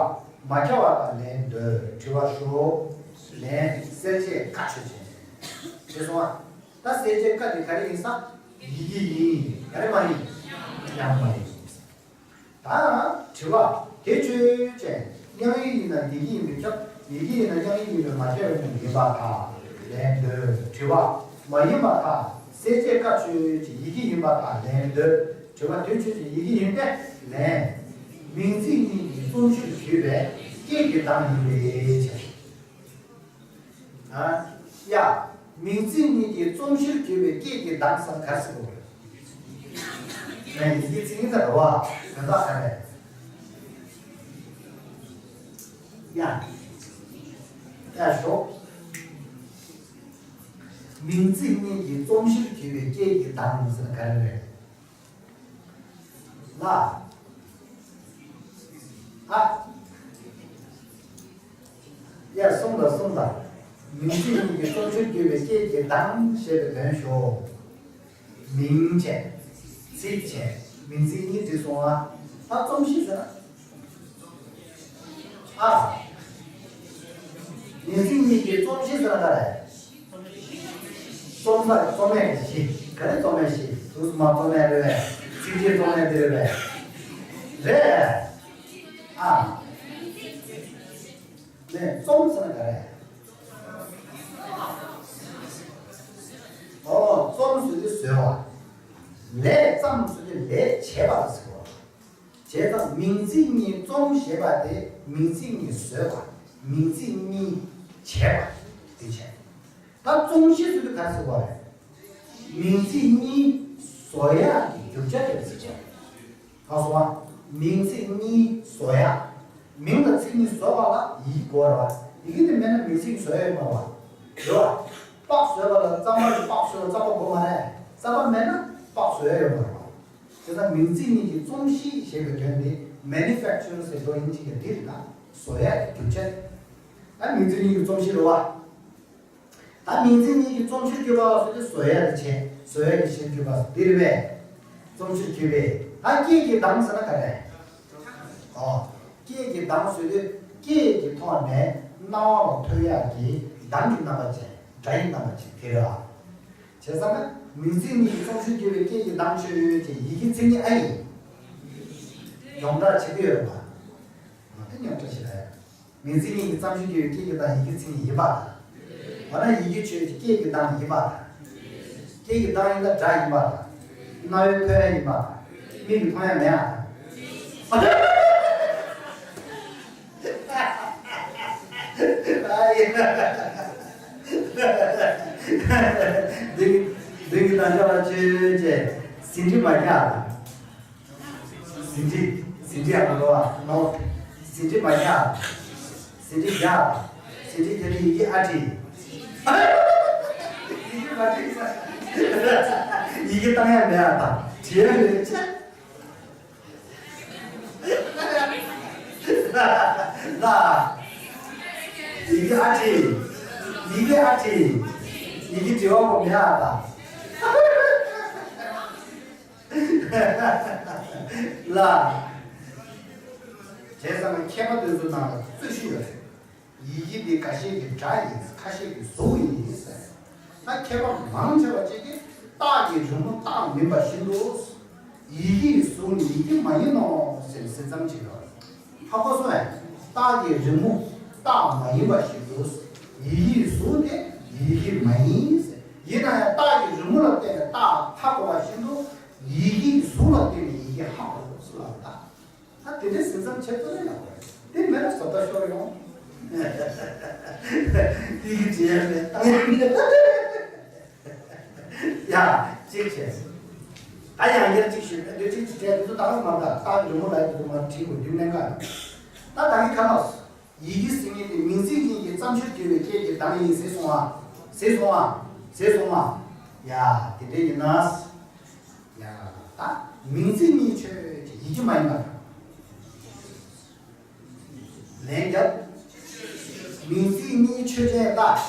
མ་ཁྱབ་པ་དང་ལན་འདོད། དྲི་བ་ཞོག་ལན། གསལ་བྱེད་ཀ་ཆོས་ཅན། ཤེས་སོང་ཨ། ད་གསལ་བྱེད་ཀ་དེ་ག་རེ་ཡིན་ས། ཡི་གེ་ཡིན། ག་རེ་མ་ཡིན། དབྱངས་མ་ཡིན། ད་དྲི་བ། དེ་ཆོས་ཅན། དབྱངས་ཡིག་ཡིན་ན་ཡི་གེ་ཡིན་པས་ཁྱབ། ཡི་གེ་ཡིན་ན་དབྱངས་ཡིག་ཡིན་པས་མ་ཁྱབ་པའི་ཕྱིར་ཡིན་པར་ཐལ། ལན་འདོད། དྲི་བ། མ་ཡིན་པར་ཐལ། གསལ་བྱེད་ཀ་ཆོས་ཅན་ཡིད་ཀྱི་ཡིན་པར་ཐལ། ལན་འདོད། དྲི་བ། དོན་ཆོས་ཅན་ཡིད་ཀྱི་ཡིན་ཏེ། ལན། མིང་ཚིག་གཉིས་ཀྱི་རྩོམ་གཞིར་གྱུར་པའི་སྐད་ཀྱི་གདངས་ཡིན་པའི་ཕྱིར། ཨ། ཡ། མིང་ཚིག་གཉིས་ཀྱི་རྩོམ་གཞིར་གྱུར་པའི་སྐད་ཀྱི་གདངས་ཟེར་ག་རེ་ཟེར་དགོས་རེད། ཡིད་ཀྱི་ཚིག་ཉིད་ཟེར་བ། དོན་དག་ག་རེ། ཡ། ཡ་ཞོག་མིང་ཚིག་གཉིས་ཀྱི་རྩོམ་གཞིར་གྱུར་པའི་སྐད་ཀྱི་གདངས་ཟེར་ག་རེ་རེད། ལ། ཨ། ཡ། གསུངས་དང་གསུངས་དང་། མིང་ཚིག་གཉིས་ཀྱི་རྩོམ་གཞིར་གྱུར་པའི་སྐད་ཀྱི་གདངས་ཞེས་པའི་དོན་ཞུའོ། མིང་བྱས། ཚིག་བྱས། མིང་ཚིག་གཉིས་བསྒྲིགས་སོང་ཨ། ད་རྩོམ་གཞི་ཟེར་ན། ཨ། མིང་ཚིག་གཉིས་ཀྱི་རྩོམ་གཞི་ཟེར་ན་ག་རེ། རྩོམ་ས་རྩོམ་ཡས་ཀྱི་གཞི། ག་རེ་རྩོམ་ཡས་གཞི། དུས་མ་རྩོམ་ཡས་རེད་པས། ཚིག་རྗེས་རྩོམ་ཡས་དེ་རེད་པས། རེད། ཨ། ནས་རྩོམ་ཟེར་ན་ག་རེ། ཨོ། རྩོམ་ཟེར་དུས་བཟོས་པ། ལས་བརྩམས་ཟེར་དུས་ལས་བྱས་པ་ལ་ཟེར་བ། བྱས་ཙང་མིང་ཚིག་གཉིས་རྩོམ་ཞེས་པ་དེ་མིང་ཚིག་གཉིས་བཟོས་པ། མིང་ཚིག་གཉིས་བྱས་པ་དེ་བྱས། ད་རྩོམ་གཞི་ཟེར་དུས་ག་རེ་ཟེར་བ་རེད། མིང་ཚིག་གཉིས་བཟོ་ཡག་གི་རྒྱུ་ཆ་དེ་ཟེར་བ། ད་སོང་བ། མིང་ཚིག་གཉིས་བཟོ་ཡག་མིང་དང་ཚིག་གཉིས་བཟོ་བ་ལ་ཡི་གེ་དགོས་རེད་བ། ཡི་གེ་དེ་མེད་ན་མིང་ཚིག་བཟོ་ཡག་ཡོད་མ་རེད་བ། རེད་བ། པགས་བཟོས་པ་ལ་རྩམ་པ་རེད། པགས་བཟོས་པ་རྩམ་པ་དགོས་མ་རེད། རྩམ་པ་མེད་ན་པགས་བཟོ་ཡག་ཡོད་མ་རེད་བ། དེ་ལྟར་མིང་ཚིག་གཉིས་ཀྱི་རྩོམ་གཞི་ཞེས་པའི་དོན་དེ་manufacture ཟེར་འགྲོ་ཡིན་གཅིག་གི་འདི་རེད་ན་བཟོ་ཡག་གི་རྒྱུ་ཆ། ད་མིང་ཚིག་གཉིས་ཀྱི་རྩོམ་གཞི་རེད་བ། ད་མིང་ཚིག་གཉིས་ཀྱི་རྩོམ་གཞིར་གྱུར་པ་ཟེར་དུས་བཟོ་ཡག་དེ་བྱས། བཟོ་ཡག་གི་གཞིར་གྱུར་པ་འདི་རེད་པས། རྩོམ་གཞིར་གྱུར་པའི། ད་སྐད་ཀྱི་གདངས་ཟེར་ན་ག་རེ། ཨོ། སྐད་ཀྱི་གདངས་ཟེར་དུས་སྐད་ཀྱི་ཐོག་ནས་རྣ་བ་ལ་ཐོས་ཡག་གི་གདངས་ཀྱི་རྣམ་པ་ཅན། སྒྲ་ཡི་རྣམ་པ་ཅན་དེ་རེད་ཨ། བྱས་ཙང་ན་མིང་ཚིག་གཉིས་ཀྱི་རྩོམ་གཞིར་གྱུར་པའི་སྐད་ཀྱི་གདངས་ཆོས་ཅན་ཡིད་ཀྱི་མཚན་ཉིད་ཨ་ཡིན། ཡོངས་གྲགས་བྱེད་ཀྱི་ཡོད་རེད་པ། ང་དེ་ཉམས་ཆག་ཞིག་ལ་ཡ། མིང་ཚིག་གཉིས་ཀྱི་རྩོམ་གཞིར་གྱུར་པའི་སྐད་ཀྱི་གདངས་ཡིད་ཀྱི་མཚན་ཉིད་ཡིན་པ་དང་། འོ་ན་ཡིད་ཀྱི་ཆོས་ཀྱི་སྐད་ཀྱི་གདངས་ཡིན་པ་དང་། སྐད་ཀྱི་གདངས་ཡིན་ན་སྒྲ་ཡིན་པ་དང་། རྣ་བའི་ཐོས་ཡ་ཡིན་པ་དང་། མིག་གིས་མཐོང་ཡ་མེད་ཨ་དང་། ཨ་ཡེ། འདི་གི་འདི་གི་གདངས་ཆ་ལ་ཆོས་ཅན། ཟིན་བྲིས་མ་རྒྱག་དང་། ཟིན་བྲིས། ཟིན་བྲིས་ཡག་པོ་འགྲོ་བ་ནོ། ཟིན་བྲིས་མ་རྒྱག་ཟིན་བྲིས་རྒྱག་ཟིན་བྲིས་རྒྱག་དེ་ཡི་གེ་ཨ་བྲིས། ཡི་གེ་མ་བྲིས། ཡི་གེ་བཏང་ཡག་མེད་ཨ་དང་བྲིས་ཡག་མེད་ཆ། ལ། ཡི་གེ་ཨ་བྲིས། ཡི་གེ་ཨ་བྲིས། ཡི་གེ་བྲིས་པ་པོ་མེད་ཨ་དང་། ལ། བྱས་ཙང་མཁས་པ་དེ་ཚོ་ནང་ལ་རྩོད་གཞི་ཡོད་རེད། ཡི་གེ་འདི་འགའ་ཤས་ཀྱི་སྒྲ་ཡིན། ཁ་ཤས་ཀྱི་གཟུགས་ཡིན་ཟེར། ད་མཁས་པ་མང་ཆེ་བ་ཅིག་གིས་རྟགས་ཀྱི་རི་མོ་རྟགས་མིན་པ་བཞིན་དུ། ཡི་གེ་ཡི་གཟུགས་ནི་ཡི་གེ་མ་ཡིན་ནོ་ཟེར་ཟེར་ཙམ་ཅིག་ཡོད་རེད། ཧ་གོ་སོང་ངས། རྟགས་ཀྱི་རི་མོ་རྟགས་མ་ཡིན་པ་བཞིན་དུ། ཡི་གེ་ཡི་གཟུགས་དེ་ཡི་གེ་མ་ཡིན་ཟེར། ཡིན་ན་ཡང་རྟགས་ཀྱི་རི་མོ་ལ་བརྟེན་ནས་རྟགས་ཧ་གོ་བ་བཞིན་དུ། ཡི་གེའི་གཟུགས་ལ་བརྟེན་ནས་ཡི་གེ་ཧ་གོ་ཟེར་ལབ་ད། ད་དེ་འདྲའི་ཟིན་མཚམས་ཆེ་ཙམ་ཡང་ཡོད་རེད། དེ་མེད་ན་བཟོ་ལྟ་ཤོར་ཡོང་། ཡི་གེ་བྲིས་ཡ་མེད། བཏང་ཡ་མེད། ཡ། གཅིག་བྱས། ད་ཡང་ཡར་གཅིག་ཞུས་པས་འདི་གཅིག་གཅིག་བྱས་འདི་ཚོ་ད་ག་མ་ད་ད་རི་མོ་ལ་འདི་ཚོ་མ་བྲིས་དགོས་རྒྱུ་གནད་འགག་ཡོད། ད་ད་གིན་ཁ་ནོ། ཡི་གེ་ཟེར་མཁན་དེ་མིང་ཚིག་གཉིས་ཀྱི་རྩོམ་གཞིར་གྱུར་པའི་སྐད་ཀྱི་གདངས་ཡིན་ཟེར་སོང་ཨ། ཟེར་སོང་ཨ། ཟེར་སོང་ཨ། ཡ། དེ་འདྲ་ཡིན་ན། ཡ། ད་མིང་ཚིག་གཉིས་ཆོས་ཅན་ཡིད་ཀྱི་མ་ཡིན་པ་དང་། ལན་རྒྱབ། མིང་ཚིག་གཉིས་ཆོས་ཅན་ད།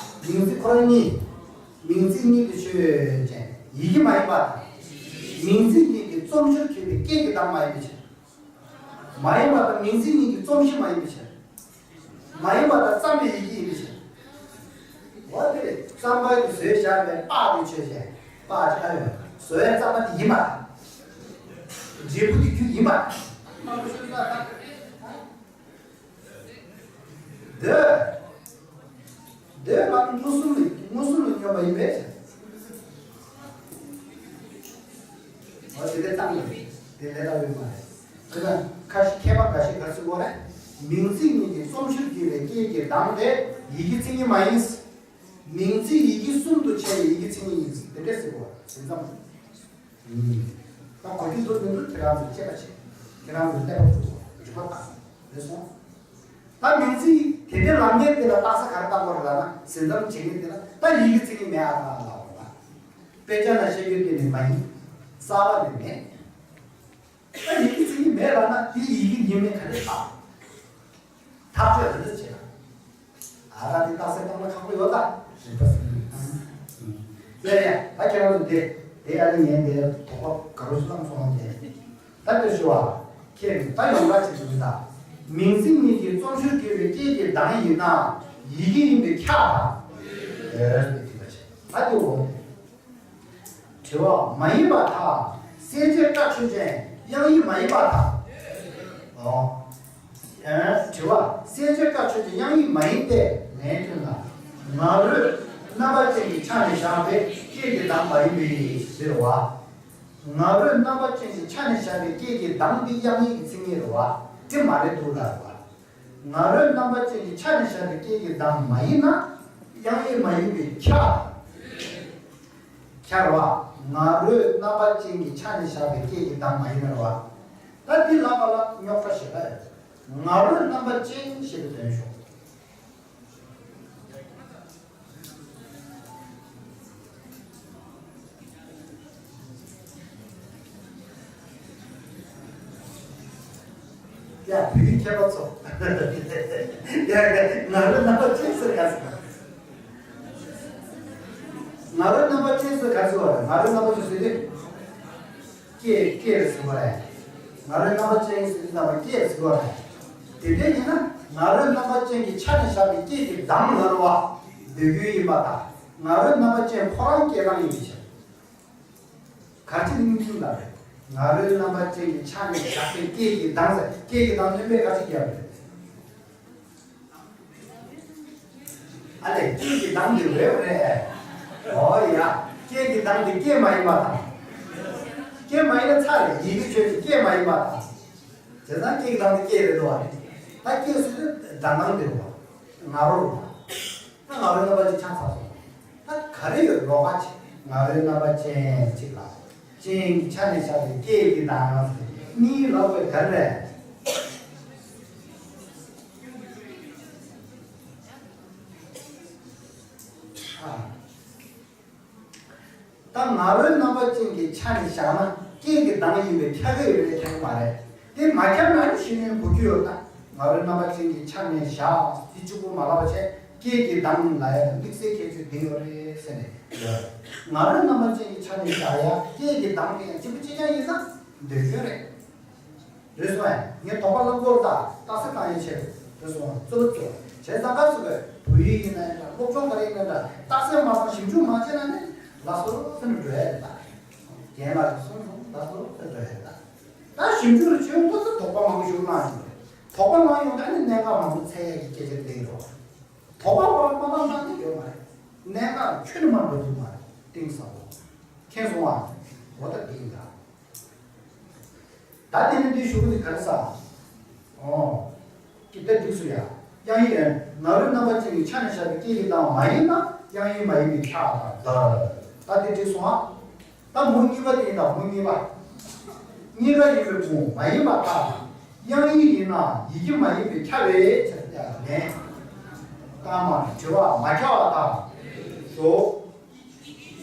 མིང་ཚིག་ཁོ་རང་གཉིས། མིང་ཚིག་གཉིས་དེ་ཆོས་ཅན་ཡིད་ཀྱི་མ་ཡིན་པ་དང་། མིང་ཚིག་གཉིས་ཀྱི་རྩོམ་གཞིར་གྱུར་པའི་སྐད་ཀྱི་གདངས་མ་ཡིན་པའི་ཕྱིར། མ་ཡིན་པ་དང་མིང་ཚིག་གཉིས་ཀྱི་རྩོམ་གཞི་མ་ཡིན་པའི་ཕྱིར། མ་ཡིན་པ་དང་རྩོམ་པའི་ཡི་གེ་ཡིན་པའི་ཕྱིར། འོ་དེ་རེད། རྩོམ་པ་གིས་བཟོས་བཞག་པའི་པགས་དེ་ཆོས་ཅན། པགས་ཆགས་ཡོད། བཟོ་ཡས་རྩོམ་པ་དེ་ཡིན་པ། འབྲས་བུ་དེ་རྒྱུ་ཡིན་པ། འདོད། འདོད་པ་མངོན་སུམ་ལས་ མངོན་སུམ་ལ་སྙོམས་པ་ཡིན་པས། འོ་དེ་འདྲ་བཏང་ཡོད། དེ་ལས་སླ་པོ་ཡོད་མ་རེད། དེ་དང་ཁ་ཤས་མཁས་པ་འགའ་ཞིག་ག་རེ་ཟེར་གོ་རེད། མིང་ཚིག་གཉིས་ཀྱི་རྩོམ་གཞིར་གྱུར་པའི་སྐད་ཀྱི་གདངས་དེ་ཡི་གེའི་མཚན་ཉིད་མ་ཡིན། མིང་ཚིག་ཡི་གེ་གསུམ་དུ་ཕྱེ་བའི་ཡི་གེའི་མཚན་ཉིད་ཡིན། དེ་འདྲ་ཟེར་གོ་ཟིན་ཙམ། ད་གོ་རྒྱུ་འདུག་མི་འདུག་ཁྱེད་རང་ཚོས་དཔྱད་པ་བྱེད། ཁྱེད་རང་ཚོས་ཀླད་པ་ཕུད་དགོས། རིག་པ་བཏང་། རེད་སོང་། ད་མིང་ཚིག་དེ་འདྲའི་ལབ་མཁན་དེ་ལ་རྟགས་གསལ་ག་རེ་བཏགས་དགོས་རེད་ལབ་ན། ཟིན་ཙམ་བྱེད་མཁན་དེ་ལ་ད་ཡི་གེའི་མཚན་ཉིད་མེད་ཨ་ཐ་ལབ་དགོས་ལ། དཔེ་ཆ་ནང་བཤད་རྒྱུ་དེ་ནི་མ་ཡིན། རྩ་བ་ནས་མེད། ད་ཡི་གེའི་མཚན་ཉིད་མེད་ལབ་ན་དེ་ཡི་གེ་ཡིན་མིན་ག་རེ་བཏགས། ཐག་གཅོད་རེ་རེ་བྱེད་ན། ཨ་ར་དེ་རྟགས་གསལ་བཏང་ན་ཁག་པོ་ཡོད་ད། རེད་པ། ཡ་ཡ། ད་ཁྱེད་རང་ཚོ་དེ་དེ་ཡ་ལེ་ཉན་དེ་དོགས་པ་ག་རུ་བསམ་སོང་དེ། ད་དེ་ཞུ་བ། ཁྱེད་ད་ཡོང་ར་བྱེད་དུས་ད། མིང་ཚིག་གཉིས་ཀྱི་རྩོམ་གཞིར་གྱུར་པའི་སྐད་ཀྱི་གདངས་ཡིན་ན་ཡི་གེ་ཡིན་པས་ཁྱབ་པ། ཡོད་རེད་པས་དེ་འདྲ་བྱེད་ད་དེ་འོ། དྲི་བ། མ་ཡིན་པར་ཐལ། གསལ་བྱེད་སྒྲ་ཆོས་ཅན། དབྱངས་ཡིག་མ་ཡིན་པར་ཐལ། ཨོ། དྲི་བ། གསལ་བྱེད་སྒྲ་ཆོས་ཅན། དབྱངས་ཡིག་མ་ཡིན་ཏེ། ལན་ཐོན་ལ། ང་རོས་རྣམ་པ་ཅན་གྱི་ཆ་ནས་བཞག་པའི་སྐད་ཀྱི་གདངས་མ་ཡིན་པའི་ཕྱིར་རོ། ང་རོས་རྣམ་པ་ཅན་གྱི་ཆ་ནས་བཞག་པའི་སྐད་ཀྱི་གདངས་འདི་དབྱངས་ཡིག་གི་མཚན་ཉིད་རེད་བ། དེ་མ་རེད་འདུག་ལབ་པ། ང་རོས་རྣམ་པ་ཅན་གྱི་ཆ་ནས་བཞག་པའི་སྐད་ཀྱི་གདངས་མ་ཡིན་ན། དབྱངས་ཡིག་མ་ཡིན་པས་ཁྱབ། ཁྱབ་རེད་བ། ང་རོས་རྣམ་པ་ཅན་གྱི་ཆ་ནས་བཞག་པའི་སྐད་ཀྱི་གདངས་མ་ཡིན་ན་རེད་བ། ད་འདི་ལབ་པ་ལ་རྙོག་དྲ་ཞེ་དྲག་ཡོད། ང་རོས་རྣམ་པ་ཅན་ཞེས་པའི་དོན་ཞོག་ཡ། བོད་ཡིག་མཁས་པ་ཚོ། ཡ་ཡ། ང་རོས་རྣམ་པ་ཅན་ཟེར་ག་ཟེར། ང་རོས་རྣམ་པ་ཅན་ཟེར་ག་ཟེར་བ་རེད། ང་རོས་རྣམ་པ་ཅན་ཟེར་དུས། སྐད་སྐད་ཟེར་བ་རེད། ང་རོས་རྣམ་པ་ཅན་ཟེར་དུས་རྣམ་པ་སྐད་ཟེར་བ་རེད། དེ་འདྲ་ཡིན་ན་ང་རོས་རྣམ་པ་ཅན་གྱི་ཆ་ནས་བཞག་པའི་སྐད་ཀྱི་གདངས་ལ་རོ་བ། འདོད་རྒྱུ་ཡིན་པ་དང་། ང་རོས་རྣམ་པ་ཅན་ཁོ་རང་སྐད་གདངས་ཡིན་པའི་ཕྱིར། གལ་ཏེ་སྙོམས་འཇུག་ལ་རེད། ང་རོའི་རྣམ་པ་ཅན་གྱི་ཆ་ནས་བཞག་པའི་སྐད་ཀྱི་གདངས་ཟེར། སྐད་ཀྱི་གདངས་སྙོམས་པས་ག་ཅི་བརྒྱབ་རེད། ཨ་ལས། སྐད་ཀྱི་གདངས་འདི་རེད་རེད། ཨོ་ཡ། སྐད་ཀྱི་གདངས་འདི་སྐད་མ་ཡིན་པ་དང་། སྐད་མ་ཡིན་ན་ཚར་རེད། ཡི་གེ་ཆོས་ཅན། སྐད་མ་ཡིན་པ་དང་། བྱས་ཙང་སྐད་ཀྱི་གདངས་འདི་སྐད་རེད་འདུག་བ་རེད། ད་སྐད་ཟེར་དུས་གདངས་གདངས་འདི་རེད་བ། ང་རོ་རེད་བ། ད་ང་རོའི་རྣམ་པ་ཅན་ཆགས་ཚར་སོང་། ད་ག་རེ་ཡོད་ལོགས་ཀ་ཅིག་ང་རོའི་རྣམ་པ་ཅན་གཅིག་ལ། ཅན་གྱི་ཆ་ནས་བཞག་པའི་སྐད་ཀྱི་གདངས་གཉིས་ལབ་དགོས་ག་རེ་རེད། ཨ། ད་ང་རོའི་རྣམ་པ་ཅན་གྱི་ཆ་ནས་བཞག་ན་སྐད་ཀྱི་གདངས་ཡིན་པས་ཁྱབ་ཀྱི་ཡོད་རེད། ཁྱབ་ཀྱི་མ་རེད། དེ་མ་ཁྱབ་ན་ནི་ཤེས་ཡོན་གོ་རྒྱུ་ཡོད་ན། ང་རོའི་རྣམ་པ་ཅན་གྱི་ཆ་ནས་བཞག་དེ་གཅིག་པུ་མ་ལབ་པ་བྱས། སྐད་ཀྱི་གདངས་ལ་ཡང་དམིགས་བསལ་ཁྱད་ཆོས་ལྡན་ཡོད་རེད་ཟེར་ནས་ཡོད། ང་རོའི་རྣམ་པ་ཅན་གྱི་ཆ་ནས་བཞག་ཡ་སྐད་ཀྱི་གདངས་དེ་ཡང་གཅིག་པུ་གཅིག་རྐྱང་ཡིན་ན་འདོད་སྐྱོན་རེད། རེད་སོང་ཨེ། ངས་དོགས་པ་ལ་སྐོར་དང་རྟགས་གསལ་བཏང་ཡས་ཆེད་དུ་རེད་སོང་། རྩོད་པ་རྩོད་བྱས་ཙང་ག་ཚོད་པའི་བོད་ཡིག་ཡིན་ན་ཡང་འདྲ། སློབ་སྦྱོང་ག་རེ་ཡིན་ན་འདྲ། རྟགས་གསལ་མ་བཏང་ཞིབ་འཇུག་མ་བྱས་ན་ནི་ལ་སོ་ལོ་ཟེར་ནས་འགྲོ་ཡ་རེད་ད། རྒན་ལགས་ཀྱིས་གསུངས་སོང་། ལ་སོ་ལོ་ཟེར་འགྲོ་ཡ་རེད་ད། ད་ཞིབ་འཇུག་ལ་བྱེད་ཡོང་དུས་ཙམ་དོགས་པ་མང་པོ་ཞིག་བླངས་ཡོང་རེད། དོགས་པ་བླངས་ཡོང་དུས་ཨ་ནི་གནད་འགག་མང་པོ་འཚོལ་ཡ་གི་སྐད་ཆ་དེ་ཡིན་རོགས། དོགས་པ་བླངས་མ་བླངས་ན་ནི་ཡོད་མ་རེད། གནད་འགག་ཁྱོན་ནས་མ་འགྲོ་ཐུབ་མ་རེད། གཏིང་ཟབ་པོ། མཁྱེན་སོང་ཨ། འོ་ད་འདི་ཡིན་ད། ད་དེ་ནི་འདི་ཞུ་གི་འདི་ག་རེ་ཟ། ཨོ། ཀི་ད་འགྲིག་སོང་ཡ། དབྱངས་ཡིག་ཡིན། ང་རོའི་རྣམ་པ་ཅན་གྱི་ཆ་ནས་བཞག་པའི་སྐད་ཀྱི་གདངས་མ་ཡིན་ན་དབྱངས་ཡིག་མ་ཡིན་པས་ཁྱབ་པར་ཐལ། ད་དེ་འགྲིག་སོང་ཨ། ད་མུ་གཉིས་པ་དེ་ཡིན་ད། མུ་གཉིས་པ། གཉིས་ཀ་ཡིན་པས་མུ་མ་ཡིན་པར་ཐལ། དབྱངས་ཡིག་ཡིན་ན་ཡི་གེ་མ་ཡིན་པས་ཁྱབ་པའི་ཕྱིར། ཡ་ལན། ལྟ་མ་དྲི་བ་མ་ཁྱབ་པར་ཐལ། ཞོག་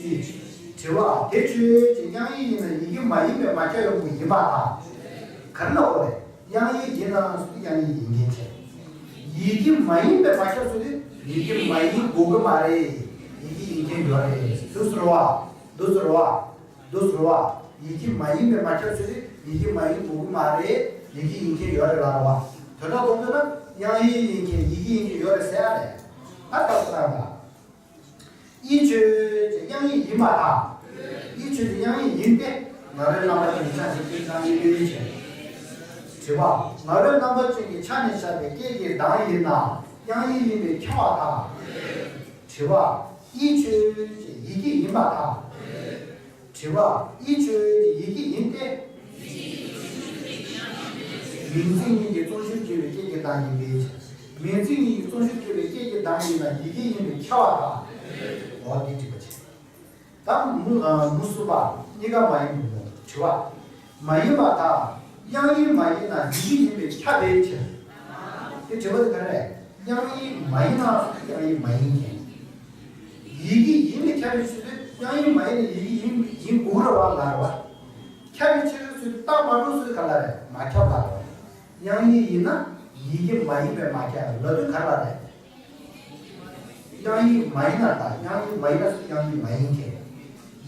དྲི་བ། དེ་ཆོས་ཅན། དབྱངས་ཡིག་ཡིན་ན་ཡི་གེ་མ་ཡིན་པས་མ་ཁྱབ་པའི་མུ་ཡིན་པར་ཐལ། ག་རེ་ལབ་པ་རེད། དབྱངས་ཡིག་ཡིན་ནའང་ཟེར་དུས་དབྱངས་ཡིག་ཡིན་མཁན་བྱས། ཡི་གེ་མ་ཡིན་པས་མ་ཁྱབ་ཟེར་དུས་ཡི་གེ་མ་ཡིན་དགོས་ཀྱི་མ་རེད། ཡི་གེ་ཡིན་མཁན་ཡོད་རེད། འདུག་ཟེར་བ། འདུག་ཟེར་བ། འདུག་ཟེར་བ། ཡི་གེ་མ་ཡིན་པས་མ་ཁྱབ་ཟེར་དུས་ཡི་གེ་མ་ཡིན་དགོས་ཀྱི་མ་རེད། ཡི་གེ་ཡིན་མཁན་ཡོད་རེད་ལབ་རེད་བ། དོན་དག་རྡོག་རྡོག་ན་དབྱངས་ཡིག་ཡིན་མཁན་ཡི་གེ་ཡིན་མཁན་ཡོད་རེད་ཟེར་ཡ་རེད། ད་ལྟ་སོ་ན་ཡིན་ད། དབྱིག་ཆོས་ཅན། དབྱངས་ཡིག་ཡིན་པར་ཐལ། དབྱིག་ཆོས་ཅན། དབྱངས་ཡིག་ཡིན་ཏེ། ང་རོའི་རྣམ་པ་ཅན་གྱི་ཆ་ནས་སྐད་གདངས་ཡིན་པའི་ཕྱིར། དྲི་བ། ང་རོའི་རྣམ་པ་ཅན་གྱི་ཆ་ནས་བཞག་པའི་སྐད་ཀྱི་གདངས་ཡིན་ན་དབྱངས་ཡིག་ཡིན་པས་ཁྱབ་པར་ཐལ། དྲི་བ། ཡིད་ཆོས་ཀྱི་ཡིད་ཀྱི་ཡིན་པར་ཐལ། དྲི་བ། ཡིད་ཆོས་ཀྱི་ཡིད་ཀྱི་ཡིན་ཏེ། མིང་ཚིག་གཉིས་ཀྱི་རྩོམ་གཞིར་གྱུར་པའི་སྐད་ཀྱི་གདངས་ཡིན་པའི་ཕྱིར། མིང་ཚིག་གཉིས་ཀྱི་རྩོམ་གཞིར་གྱུར་པའི་སྐད་ཀྱི་གདངས་ཡིན་ན་ཡིད་ཀྱི་ཡིན་པས་ཁྱབ་པར་ཐལ། འོ་འདི་དྲི་བ་བྱས། ད་མུ་ཨ་མུ་གསུམ་པ་གཉིས་ཀ་མ་ཡིན་མོ། དྲི་བ། མ་ཡིན་པར་ཐལ། དབྱངས་ཡིག་མ་ཡིན་ན་ཡིད་ཀྱི་ཡིན་པས་ཁྱབ་པའི་ཕྱིར། དེ་དྲི་བ་དེ་ག་རེ་རེད། དབྱངས་ཡིག་མ་ཡིན་ན་དབྱངས་ཡིག་མ་ཡིན་མཁན། ཡིད་ཀྱི་ཡིན་པས་ཁྱབ་པའི་ཕྱིར་དེ་དབྱངས་ཡིག་མ་ཡིན་ན་ཡིད་ཀྱི་ཡིན་ཡིན་དགོས་རེད་བ་ལ་རེད་བ། ཁྱབ་པའི་ཕྱིར་ཚུལ་རྟགས་མ་གྲུབ་ཚུལ་ག་ལ་རེད། མ་ཁྱབ་ལ་རེད་བ། དབྱངས་ཡིག་ཡིན་ན་ཡིད་ཀྱི་མ་ཡིན་པས་མ་ཁྱབ་ལ་དོན་ག་ལ་རེད། དབྱངས་ཡིག་མ་ཡིན་ན་དང་དབྱངས་ཡིག་མ་ཡིན་ན་སུ་དབྱངས་ཡིག་མ་ཡིན་མཁན།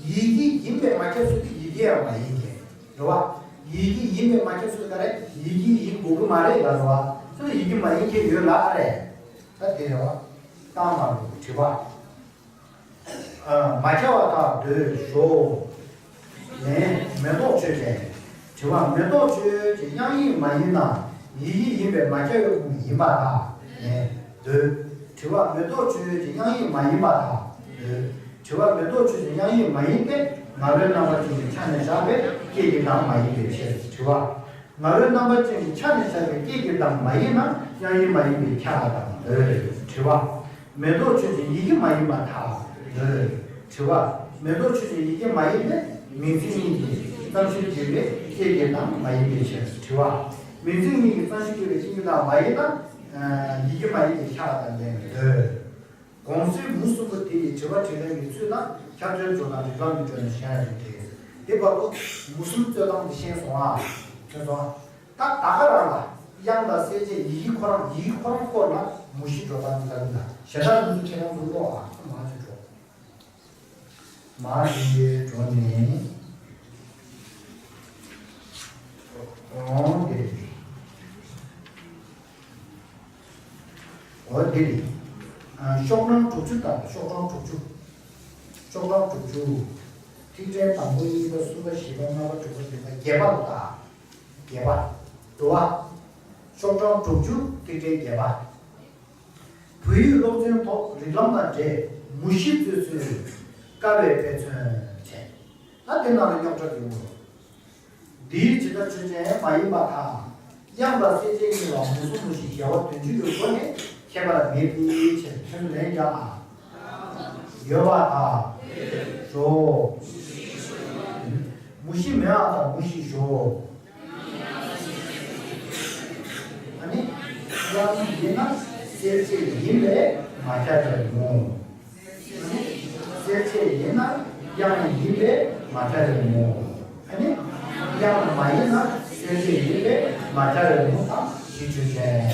ཡིད་ཀྱི་ཡིན་པས་མ་ཁྱབ་སུ་དེ་ཡིད་ཀྱི་ཡང་མ་ཡིན་མཁན། རེད་བ། ཡིད་ཀྱི་ཡིན་པས་མ་ཁྱབ་སུ་ག་རེ་ཡིད་ཀྱི་ཡིན་དགོས་ཀྱི་མ་རེད་ལ་རེད་བ། སུ་ཡིད་ཀྱི་མ་ཡིན་མཁན་ཡོད་ལ་ཨ་རེད། ད་དེ་རེད་བ། རྟགས་མ་གྲུབ་དྲི་བ། མ་ཁྱབ་པར་ཐལ་འདོད་ཞོག་ལན། མེ་ཏོག་ཆོས་ཅན། དྲི་བ། མེ་ཏོག་ཆོས་ཀྱི་དབྱངས་ཡིག་མ་ཡིན་ན་ཡིད་ཀྱི་ཡིན་པས་མ་ཁྱབ་པའི་དབུ་མ་ཡིན་པར་ཐལ། ལན། འདོད། དྲི་བ། མེ་ཏོག་ཆོས་ཀྱི་དབྱངས་ཡིག་མ་ཡིན་པར་ཐལ། འདོད། དྲི་བ། མེ་ཏོག་ཆོས་ཀྱི་དབྱངས་ཡིག་མ་ཡིན་ཏེ། ང་རོའི་རྣམ་པ་ཅན་གྱི་ཆ་ནས་བཞག་པའི་སྐད་ཀྱི་གདངས་མ་ཡིན་པའི་ཕྱིར། དྲི་བ། ང་རོའི་རྣམ་པ་ཅན་གྱི་ཆ་ནས་བཞག་པའི་སྐད་ཀྱི་གདངས་མ་ཡིན་ན་དབྱངས་ཡིག་མ་ཡིན་པས་ཁྱབ་པ་དང་འདོད། དྲི་བ། མེ་ཏོག་ཆོས་ཅན་ཡིད་ཀྱི་མ་ཡིན་པར་ཐལ། འདོད། དྲི་བ། མེ་ཏོག་ཆོས་ཅན་ཡིད་ཀྱི་མ་ཡིན་ཏེ། མིང་ཚིག་གཉིས་ཀྱི་རྩོམ་གཞིར་གྱུར་པའི་སྐད་ཀྱི་གདངས་མ་ཡིན་པའི་ཕྱིར། དྲི་བ། མིང་ཚིག་གཉིས་ཀྱི་རྩོམ་གཞིར་གྱུར་པའི་སྐད་ཀྱི་གདངས་མ་ཡིན་ན། ཡིད་ཀྱི་མ་ཡིན་པས་ཁྱབ་པ་དང་ལྡན་པའི་འདོད། དགོངས་གསལ་མུ་གསུམ་པོ་དེ་ཡི་དྲི་བ་དྲིས་ལན་གྱི་ཚུལ་དང་ཁྱབ་བརྡལ་སྦྱོར་དང་རིགས་ལམ་གྱི་སྒྲོན་ནས་གཞན་ཡང་རིགས་འགྲེ། དེ་བར་དུ་མུ་གསུམ་རྩོད་སྟངས་འདི་ཤེས་སོང་ཨ། ཤེས་སོང་ཨ། ད་ད་ག་རང་ལ་དབྱངས་དང་གསལ་བྱེད་ཡི་གེ་ཁོ་རང་ཡི་གེ་ཁོ་རང་སྐོར་ལ་མུ་བཞི་འགྲོ་སྟངས་འདི་ལ་འདི་ལ་ཞེ་དྲག་འདི་ཚོ་ཁྱེད་རང་ཚོ་ཀློག་ཨ། མ་ཚོད་འགྲོ། མ་ཞིག་འགྲོ་ནས། འོང་དེ་རེད། འོ་དེ་རེད། ཤོག་གྲངས་དྲུག་ཅུ་དང་ཤོག་གྲངས་དྲུག་ཅུ། ཤོག་གྲངས་དྲུག་ཅུ། ཐིག་ཕྲེང་དང་པོ་གཉིས་པ་གསུམ་པ་བཞི་པ་ལྔ་པ་དྲུག་པ་བདུན་པ་བརྒྱད་པ་ལ་བལྟ། བརྒྱད་པ། འགྲོ་བ། ཤོག་གྲངས་དྲུག་ཅུ་ཐིག་ཕྲེང་བརྒྱད་པ། བོད་ཡིག་སློབ་ཚན་ཐོག་རིགས་ལམ་དང་འབྲེལ་མུ་བཞི་རྩོད་ཚུལ། དཀའ་བའི་དཔེ་མཚོན་བྱས། ད་དེ་ནང་ལ་རྙོག་དྲ་ཡོང་གི་འདུག་འདིའི་ཇི་ལྟར་ཆོས་ཅན་མ་ཡིན་པར་ཐལ། དབྱངས་དང་གསལ་བྱེད་གཉིས་ལ་མུ་གསུམ་མུ་བཞི་འགལ་བ་དོན་གཅིག་གི་སྒོ་ནས་ཁྱད་པར་མེད་པའི་ཕྱིར། ཁྱོད་ཚོ་ལན་རྒྱག་ཨ། ཡོད་པར་ཐལ། ཞོག་མུ་བཞི་མེད་ཨ་དང་མུ་བཞི་ཞོག་ཨ་ནི། དབྱངས་ཡིན་ན་གསལ་བྱེད་ཡིན་པས་མ་ཁྱབ་པའི་མུ། ཨ་ནི། གསལ་བྱེད་ཡིན་ན་དབྱངས་ཡིན་པས་མ་ཁྱབ་པའི་མུ། ཨ་ནི། དབྱངས་མ་ཡིན་ན་གསལ་བྱེད་ཡིན་པས་མ་ཁྱབ་པའི་མུ་དང་གཞི་ཆོས་ཅན།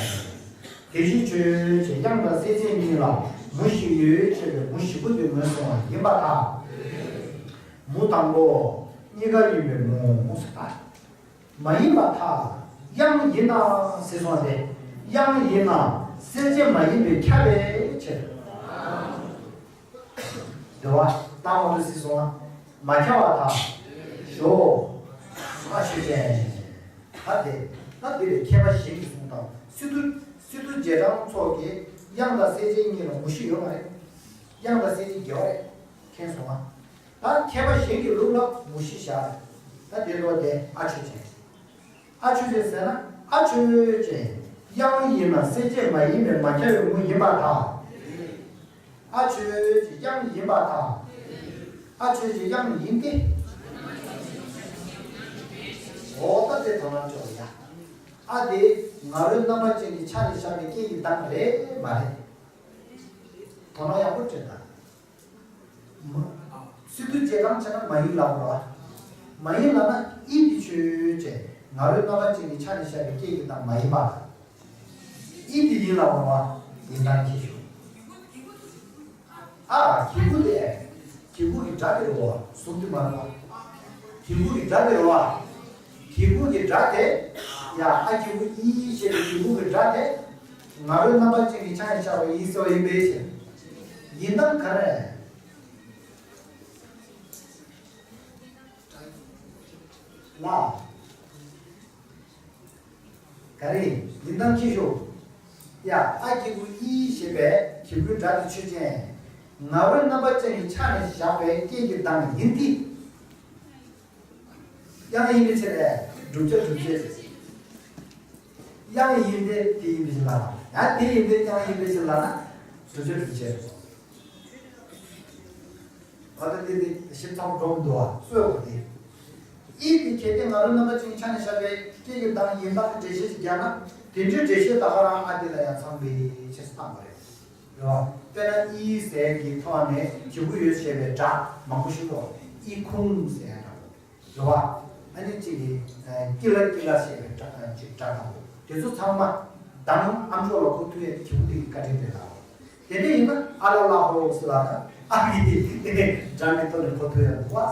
དེ་བཞིན་ཆོས་ཅན་དབྱངས་དང་གསལ་བྱེད་གཉིས་ལ་མུ་བཞི་ཡོད་ཅེས་པའི་མུ་བཞི་པོ་དེ་ངོས་བཟུང་བ་ཡིན་པར་ཐལ། མུ་དང་པོ། གཉིས་ཀ་ཡིན་པའི་མུ་ཟེར་ད། མ་ཡིན་པར་ཐལ། དབྱངས་ཡིན་ན་ཟེར་སོང་སྟེ། དབྱངས་ཡིན་ན་གསལ་བྱེད་མ་ཡིན་པས་ཁྱབ་པའི་ཕྱིར། འདི་བ་ལྟ་མ་འདུག་ཟེར་སོང་ང་། མ་ཁྱབ་པར་ཐལ། ཞོག་ཨ་ཆོས་ཅན། ད་དེ། ད་འདི་ལས་མཁས་པ་གཞན་གྱིས་གསུངས་དང་སི་ཏུ། སི་ཏུ་རྗེས་འབྲང་ཚོགས་ཀྱིས་དབྱངས་དང་གསལ་བྱེད་གཉིས་ལ་མུ་བཞི་ཡོད་མ་རེད། དབྱངས་དང་གསལ་བྱེད་འགལ་བ་རེད། མཁྱེན་སོང་ང་། ད་མཁས་པ་གཞན་གྱི་ལུགས་ལ་མུ་བཞི་བཞག་རེད། ད་དེ་ལོ་དེ་ཨ་ཆོས་ཅན། ཨ་ཆོས་ཅན་ཟེར་ན་ཨ་ཆོས་ཅན། དབྱངས་ཡིན་ན་གསལ་བྱེད་མ་ཡིན་པས་མ་ཁྱབ་པའི་མུ་ཡིན་པར་ཐལ། ཨ་ཆོས་ཅན་དབྱངས་ཡིན་པར་ཐལ། ཨ་ཆོས་ཅན་དབྱངས་ཡིན་ཏེ། འོ་ད་དེ་དོ་སྣང་སྤྲོད་ཡ། ཨ་དེ་ང་རོའི་རྣམ་པ་ཅན་གྱི་ཆ་ནས་བཞག་པའི་སྐད་ཀྱི་གདངས་རེད་མ་རེད། དོ་སྣང་ཡག་པོ་སྤྲད་དང་། མ། སི་ཏུ་རྗེས་འབྲང་བྱས་ན་མ་ཡིན་ལབ་རོ། མ་ཡིན་ལབ་ན་ཨི་དེ་ཆོས་ཅན་ང་རོའི་རྣམ་པ་ཅན་གྱི་ཆ་ནས་བཞག་པའི་སྐད་ཀྱི་གདངས་མ་ཡིན་པ། ཨི་དེ་ཡིན་ལབ་རོ། ཡིན་སྟངས་ཁྱེད་ཞུ། ཨ་གི་གུ་དེ། གི་གུ་གི་སྒྲ་དེ་རོ། གཟུགས་དེ་མ་རེད་པ། གི་གུ་གི་སྒྲ་དེ་རོ། གི་གུ་གི་སྒྲ་དེ། ཡ་ཨ་གི་གུ་ཨི་ཞེས་པའི་གི་གུ་གི་སྒྲ་དེ། ང་རོའི་རྣམ་པ་ཅན་གྱི་ཆ་ནས་བཞག་པའི་ཨི་ཟེར་བ་ཡིན་པའི་ཕྱིར། ཡིན་སྟངས་ག་རེ། ལ། ག་རེ་ཡིན་སྟངས་ཁྱེད་ཞུ། ཡ་ཨ་གི་གུ་ཨི་ཞེས་པའི་གི་གུའི་སྒྲ་དེ་ཆོས་ཅན། ངག་པའི་རྣམ་པ་ཅན་གྱི་ཆ་ནས་བཞག་པའི་སྐད་ཀྱི་གདངས་ཡིན་ཏེ། དབྱངས་ཡིན་པའི་ཕྱིར་ལས། བསྒྲུབ་བྱ་སྒྲུབ་བྱེད་ཟེར། དབྱངས་ཡིན་ཏེ་དེ་ཡིན་པའི་ཕྱིར་ལ། ཡང་དེ་ཡིན་ཏེ་དབྱངས་ཡིན་པའི་ཕྱིར་ལ་ན། བསྒྲུབ་བྱ་སྒྲུབ་བྱེད་རེད། འོ་ད་དེ་དེ་ཞིབ་ཚགས་སྒྲོམ་འདུག་བ་སོས་པ་དེ། ཨི་དེ་གལ་ཏེ་ང་རོ་རྣམ་པ་ཅན་ཆ་ནས་བཞག་པའི་སྐད་ཀྱི་གདངས་ཡིན་པ་གི་འགྲེལ་བཤད་ཅིག་རྒྱག་ན། དེ་འདྲའི་འགྲེལ་བཤད་ད་ག་རང་ཨ་དེ་ལ་ཡང་ཚང་པའི་ཕྱིར་བཏང་བ་རེད། རེད་བ། དཔེར་ན་ཨི་ཟེར་གྱི་ཐོག་ནས་གི་གུ་ཡོད་ཞེས་པའི་སྒྲ་མང་པོ་ཞིག་འདུག་ཨི་ཁུང་ཟེར་ཡ་འདྲ་བོ། རེད་བ། ཨ་ནི་གཅིག་གིས་ཀི་ལ་ཀི་ལ་ཞེས་པའི་སྒྲ་གཅིག་སྒྲ་དང་པོ་དེ་ཚོ་ཚང་མ་གདངས་ཨ་མཆོག་ལ་གོ་ཐུབ་ཡ་གི་གུ་དེ་གི་བཀའ་དྲིན་དེ་ལ། དེ་འདྲ་ཡིན་ན་ཨ་ལ་ལ་ཧོ་སི་ལ་ན་ཨ་གི་སྒྲ་གི་ཐོག་ནས་གོ་ཐུབ་ཡ་འདུག་བ།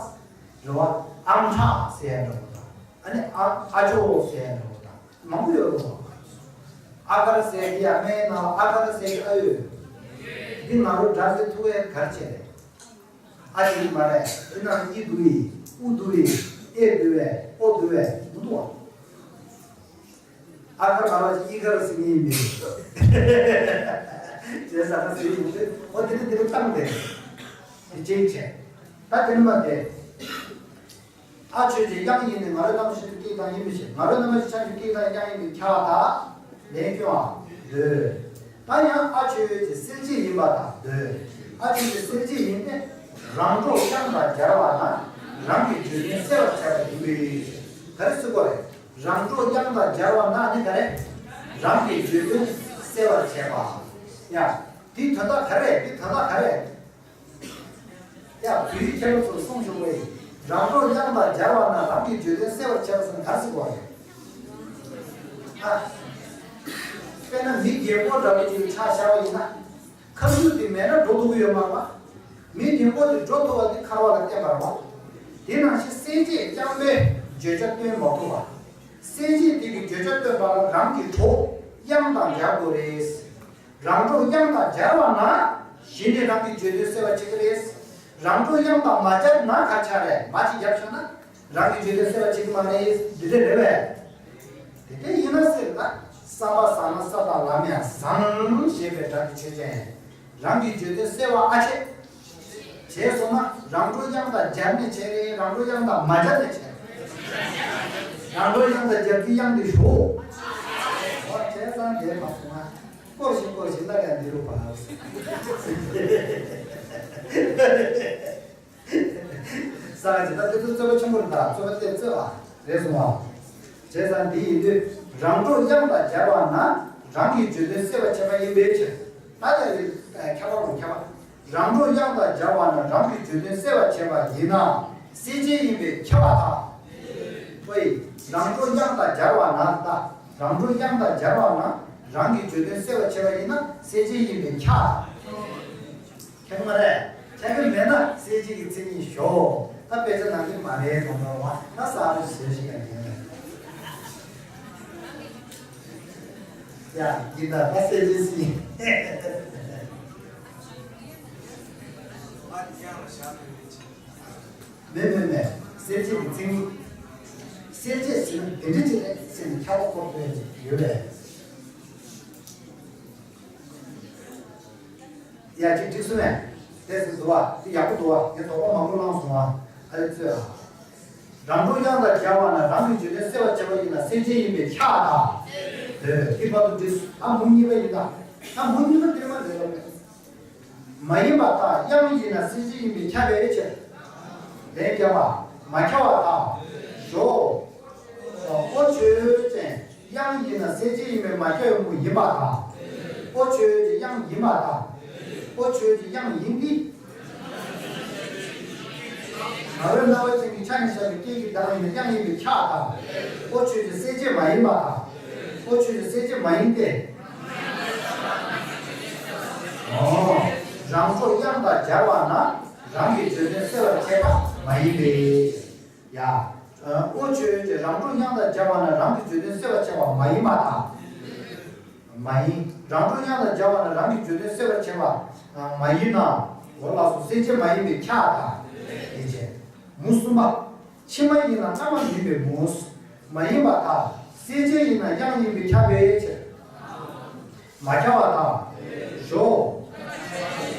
རེད་བ། ཨམ་ཕྲག་ཟེར་ཡ་འདྲ་བོ་དང་། ཨ་ནི་ཨ་ཨ་ཇོ་ཟེར་ཡ་འདྲ་བོ་དང་མང་པོ་ཡོད་རེད་བ། ཨ་གར་ཟེར་གྱི་ཡ་སྨན་ནང་ཨ་གར་ཟེར་གྱི་ཨ་ཡོད། འདི་ང་རོ་སྒྲ་ཟེར་ཐུ་བས་གར་བྱས་རེད། ཨ་ཡིན་མ་རེད། འདི་ནང་ཨི་འདུག་ཨི་ཨུ་འདུག་ཨི་ཨེ་འདུག་ཨེ་ཨོ་འདུག་ཨེ་མི་འདུག་བ། ཨ་གར་ག་ལ་ཅིག་ཨི་གར་ཟེར་གྱི་ཡིན་མིན། ཟེར་ས་ག་ཟེར་ཡིན་མིན། འོ་དེ་ནི་དེ་རུ་བཏང་དེ། དེ་ཅིག་བྱས། ད་དེ་ནི་མ་དེ། ཨ་ཆོས་ཅན། དབྱངས་ཡིན་ནི་ང་རོའི་རྣམ་ཤེས་ཀྱི་སྐད་དང་ཡིན་མི་ཤེས། ང་རོའི་རྣམ་ཤེས་ཆ་ཆུ་སྐད་དང་དབྱངས་ཡིན་པའི་ཁྱབ་པ་དང་ལན་སྐྱོན་པ་འདོད། ད་ཡང་ཨ་ཆོས་ཅན་གསལ་བྱེད་ཡིན་པ་དང་འདོད། ཨ་ཆོས་ཅན་གསལ་བྱེད་ཡིན་ཏེ། རང་གྲོགས་དབྱངས་དང་སྦྱར་བ་ན་རང་གི་བརྗོད་དོན་གསལ་བར་བྱེད་པ་ཡིན་པས། ག་རེ་ཟེར་དགོས་རེད། རང་གྲོགས་དབྱངས་དང་སྦྱར་བ་ན་ནི་ག་རེ། རང་གི་བརྗོད་དོན་གསལ་བར་བྱེད་པ། ཡ། དེའི་དོན་དག་ག་རེ། དེའི་དོན་དག་ག་རེ། ཡ། བོད་ཡིག་མཁས་པ་ཚོས་གསུངས་བྱུང་བས། རང་གྲོགས་དབྱངས་དང་སྦྱར་བ་ན་རང་གི་བརྗོད་དོན་གསལ་བར་བྱེད་པ་ཟེར་ན་ག་རེ་ཟེར་དགོས་རེད། ཨ། དཔེར་ན་མི་རྒན་པོ་འདྲ་པོ་ཅིག་ལ་ཆ་བཞག་པ་ཡིན་ན། ཁ་མཆུ་དེ་མེད་ན་འགྲོ་ཐུབ་ཀྱི་ཡོད་མ་རེད་པ། མི་རྒན་པོ་དེ་འགྲོ་ཐུབ་པ་དེ་འཁར་བ་ལ་བརྟེན་པ་རེད་པ། དེ་ནང་བཞིན་གསལ་བྱེད་རྐྱང་པས་བརྗོད་བྱ་སྟོན་མ་ཐུབ་པ། གསལ་བྱེད་དེ་གི་བརྗོད་བྱ་སྟོན་པ་ལ་རང་གི་གྲོགས་དབྱངས་དང་སྦྱར་དགོས་རེད། རང་གྲོགས་དབྱངས་དང་སྦྱར་བ་ན་གཞི་ནས་རང་གི་བརྗོད་དོན་གསལ་བར་བྱེད་ཀྱི་རེད། རང་གྲོགས་དབྱངས་དང་མ་སྦྱར་ན་ག་ཆགས་རེད། མ་ཅིག་བརྒྱབ་བྱུང་ན་རང་གི་བརྗོད་དོན་གསལ་བར་བྱེད་ཀྱི་མ་རེད། འདི་འདྲ་རེད་པས། དེ་འདྲ་ཡིན་ན་ཟེར་ན། བསམ་པ་བཟང་ན་ས་དང་ལམ་ཡང་བཟང་ཞེས་པའི་སྒྲ་གི་ཆོས་ཅན། རང་གི་བརྗོད་དོན་གསལ་བ་ཨ་ཆེ། བྱས་སོང་ན་རང་གྲོགས་དབྱངས་དང་སྦྱར་ནས་བྱས་རེད། རང་གྲོགས་དབྱངས་དང་མ་སྦྱར་ནས་བྱས་རེད། རང་གྲོགས་དབྱངས་དང་སྦྱར་གྱི་དབྱངས་དེ་ཞོག་འོ་བྱས་ཙང་དེ་མ་སོང་ན་སྐོར་ཞིག་སྐོར་ཞིག་ལ་ཡང་འདི་རུ་བབས། ས་ག་ཅི་ད་དེ་ཚོ་རྩོད་པ་ཆེན་པོ་རེད། ད་རྩོད་པ་དེ་རྩོད་པ་རེད་སོང་བ། བྱས་ཙང་འདི་ཡིན་དུས་རང་གྲོགས་དབྱངས་དང་སྦྱར་བ་ན་རང་གི་བརྗོད་དོན་གསལ་བར་བྱེད་པ་ཡིན་པའི་ཕྱིར། ད་ལྟ་ཡི་ཁྱབ་པ་ལ་ཁྱབ་པ། རང་གྲོགས་དབྱངས་དང་སྦྱར་བ་ན་རང་གི་བརྗོད་དོན་གསལ་བར་བྱེད་པ་ཡིན་ན་གསལ་བྱེད་ཡིན་པས་ཁྱབ་པ་དང་། ཨོ་ཡི། རང་གྲོགས་དབྱངས་དང་སྦྱར་བ་ན། ད་རང་གྲོགས་དབྱངས་དང་སྦྱར་བ་ན་རང་གི་བརྗོད་དོན་གསལ་བར་བྱེད་པ་ཡིན་ན་གསལ་བྱེད་ཡིན་པས་ཁྱབ། ཁྱབ་མ་རེད། ཁྱབ་ཀྱི་མེད་ན་གསལ་བྱེད་ཀྱི་མཚན་ཉིད་ཞོག་ད་དཔེ་ཆ་ནང་གི་མ་རེད་དོ་མོ་བ་ན་གསལ་བྱེད་ཞིག་ཡང་ཡིན་རེད། ཡ། འདི་ལྟར་ན་གསལ་བྱེད་ཟིན། མེད་མེད་མེད། གསལ་བྱེད་ཀྱི་མཚན་ཉིད། གསལ་བྱེད་ཟེར་ན་དེ་འདྲ་ཅིག་རེད་ཟེར་ནས་ཁྱབ་པ་ཁོ་བོས་ཡོད་པས། ཡ་ཅིག་འགྲིག་སོང་ངས། དེ་ཟེར་འདུག་བ། དེ་ཡག་པོ་འདུག་བ། ངས་དོགས་པ་མང་པོ་བསླངས་སོང་བ། ཨ་ལེ་ཚོས་ཨ། རང་གྲོགས་དབྱངས་དང་སྦྱར་བ་ན་རང་གི་བརྗོད་དོན་གསལ་བར་བྱེད་པ་ཡིན་ན་གསལ་བྱེད་ཡིན་པས་ཁྱབ་དང་། དེ་དེ་བར་དུ་འགྲིག་སོང་། ད་མུ་གཉིས་པ་ཡིན་ད། ད་མུ་གཉིས་པ་དེ་མ་རེད་ལབ་པས། མ་ཡིན་པ་དང་དབྱངས་ཡིན་ན་གསལ་བྱེད་ཡིན་པས་ཁྱབ་པའི་ཕྱིར། ལན་རྒྱབ་པ། མ་ཁྱབ་པ་དང་། ཞོག་ཨོ་ཆོས་ཅན། དབྱངས་ཡིན་ན་གསལ་བྱེད་ཡིན་པས་མ་ཁྱབ་པའི་མུ་ཡིན་པ་དང་། ཨོ་ཆོས་ཅན་དབྱངས་ཡིན་པ་དང་། ཨོ་ཆོས་ཅན་དབྱངས་ཡིན་ཏེ། ང་རོའི་རྣམ་པ་ཅན་གྱི་ཆ་ནས་བཞག་པའི་སྐད་ཀྱི་གདངས་ཡིན་ན་དབྱངས་ཡིན་པས་ཁྱབ་དང་། ཨོ་ཆོས་ཅན་གསལ་བྱེད་མ་ཡིན་པ་དང་། ཨོ་ཆོས་ཅན་གསལ་བྱེད་མ་ཡིན་ཏེ། ཨོ། རང་གྲོགས་དབྱངས་དང་སྦྱར་བ་ན་རང་གི་བརྗོད་དོན་གསལ་བར་བྱེད་པ་མ་ཡིན་པས། ཡ། ཨོ་ཆོས་ཅན། རང་གྲོགས་དབྱངས་དང་སྦྱར་བ་ན་རང་གི་བརྗོད་དོན་གསལ་བར་བྱེད་པ་མ་ཡིན་པ་དང་། མ་ཡིན། རང་གྲོགས་དབྱངས་དང་སྦྱར་བ་ན་རང་གི་བརྗོད་དོན་གསལ་བར་བྱེད་པ་མ་ཡིན་ན། འོ་ལགས་སོ། གསལ་བྱེད་མ་ཡིན་པས་ཁྱབ་དང་། དེ་བྱས། མུ་གསུམ་པ། ཕྱི་མ་ཡིན་ལ་སྔ་མ་མིན་པའི་མུ། མ་ཡིན་པ་དང་། གསལ་བྱེད་ཡིན་ན་དབྱངས་ཡིན་པས་ཁྱབ་པའི་ཕྱིར། མ་ཁྱབ་པ་དང་། ཞོག་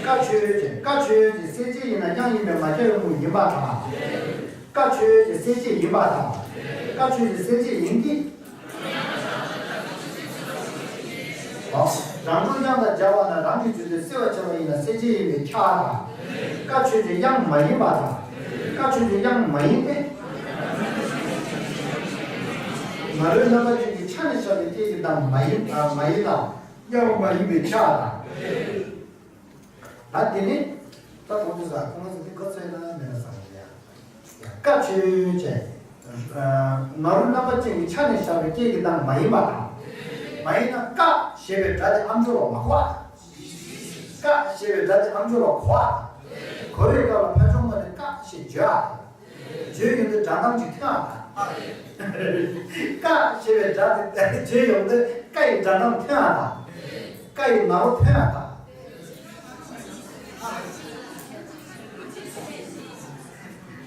ཀ་ཆོས་ཅན། ཀ་ཆོས་ཅན་སེལ་བྱེད་ཡིན་ན་དབྱངས་ཡིན་པས་མ་ཁྱབ་པའི་མུ་ཡིན་པ་དང་། ཀ་ཆོས་ཅན་སེལ་བྱེད་ཡིན་པ་དང་། ཀ་ཆོས་ཅན་སེལ་བྱེད་ཡིན་གྱི། རང་གྲོགས་དབྱངས་དང་སྦྱར་བ་ན་རང་གི་བརྗོད་དོན་སེལ་བར་བྱ་བ་ཡིན་ན་སེལ་བྱེད་ཡིན་པས་ཁྱབ་པ་དང་། ཀ་ཆོས་ཅན་དབྱངས་མ་ཡིན་པ་དང་། ཀ་ཆོས་ཅན་དབྱངས་མ་ཡིན་ཏེ། ང་རོའི་རྣམ་པ་ཅན་གྱི་ཆ་ནས་བཞག་པའི་སྐད་ཀྱི་གདངས་མ་ཡིན་མ་ཡིན་ལ་དབྱངས་མ་ཡིན་པས་ཁྱབ་པ་དང་། ད་དེ་ནི། ད་གོང་དུ་ཟ་ཁོང་ཚོ་འདི་ག་ཚོད་ན་མེད་ན་བསམ་གི་ཡ། ཀ་ཆོས་ཅན། ང་རོ་རྣམ་པ་ཅན་གྱི་ཆ་ནས་བཞག་པའི་སྐད་ཀྱི་གདངས་མ་ཡིན་པ་དང་། མ་ཡིན་ན་ཀ་ཞེས་པའི་སྒྲ་དེ་ཨམ་ཅོག་ལ་མ་གོ་བ། ཀ་ཞེས་པའི་སྒྲ་དེ་ཨམ་ཅོག་ལ་གོ་བ། གོ་བའི་སྐབས་ལ་ཕར་ཕྱོགས་མ་ནས་ཀ་ཞེས་བརྗོད་ཨ། བརྗོད་ཡོང་དུས་སྒྲ་གདངས་ཅིག་ཐོན་ཨ་ད། ཀ་ཞེས་པའི་སྒྲ་དེ་བརྗོད་ཡོང་དུས་ཀ་ཡི་སྒྲ་གདངས་ཐོན་ཨ་ད། ཀ་ཡི་ང་རོ་ཐོན་ཨ་ད།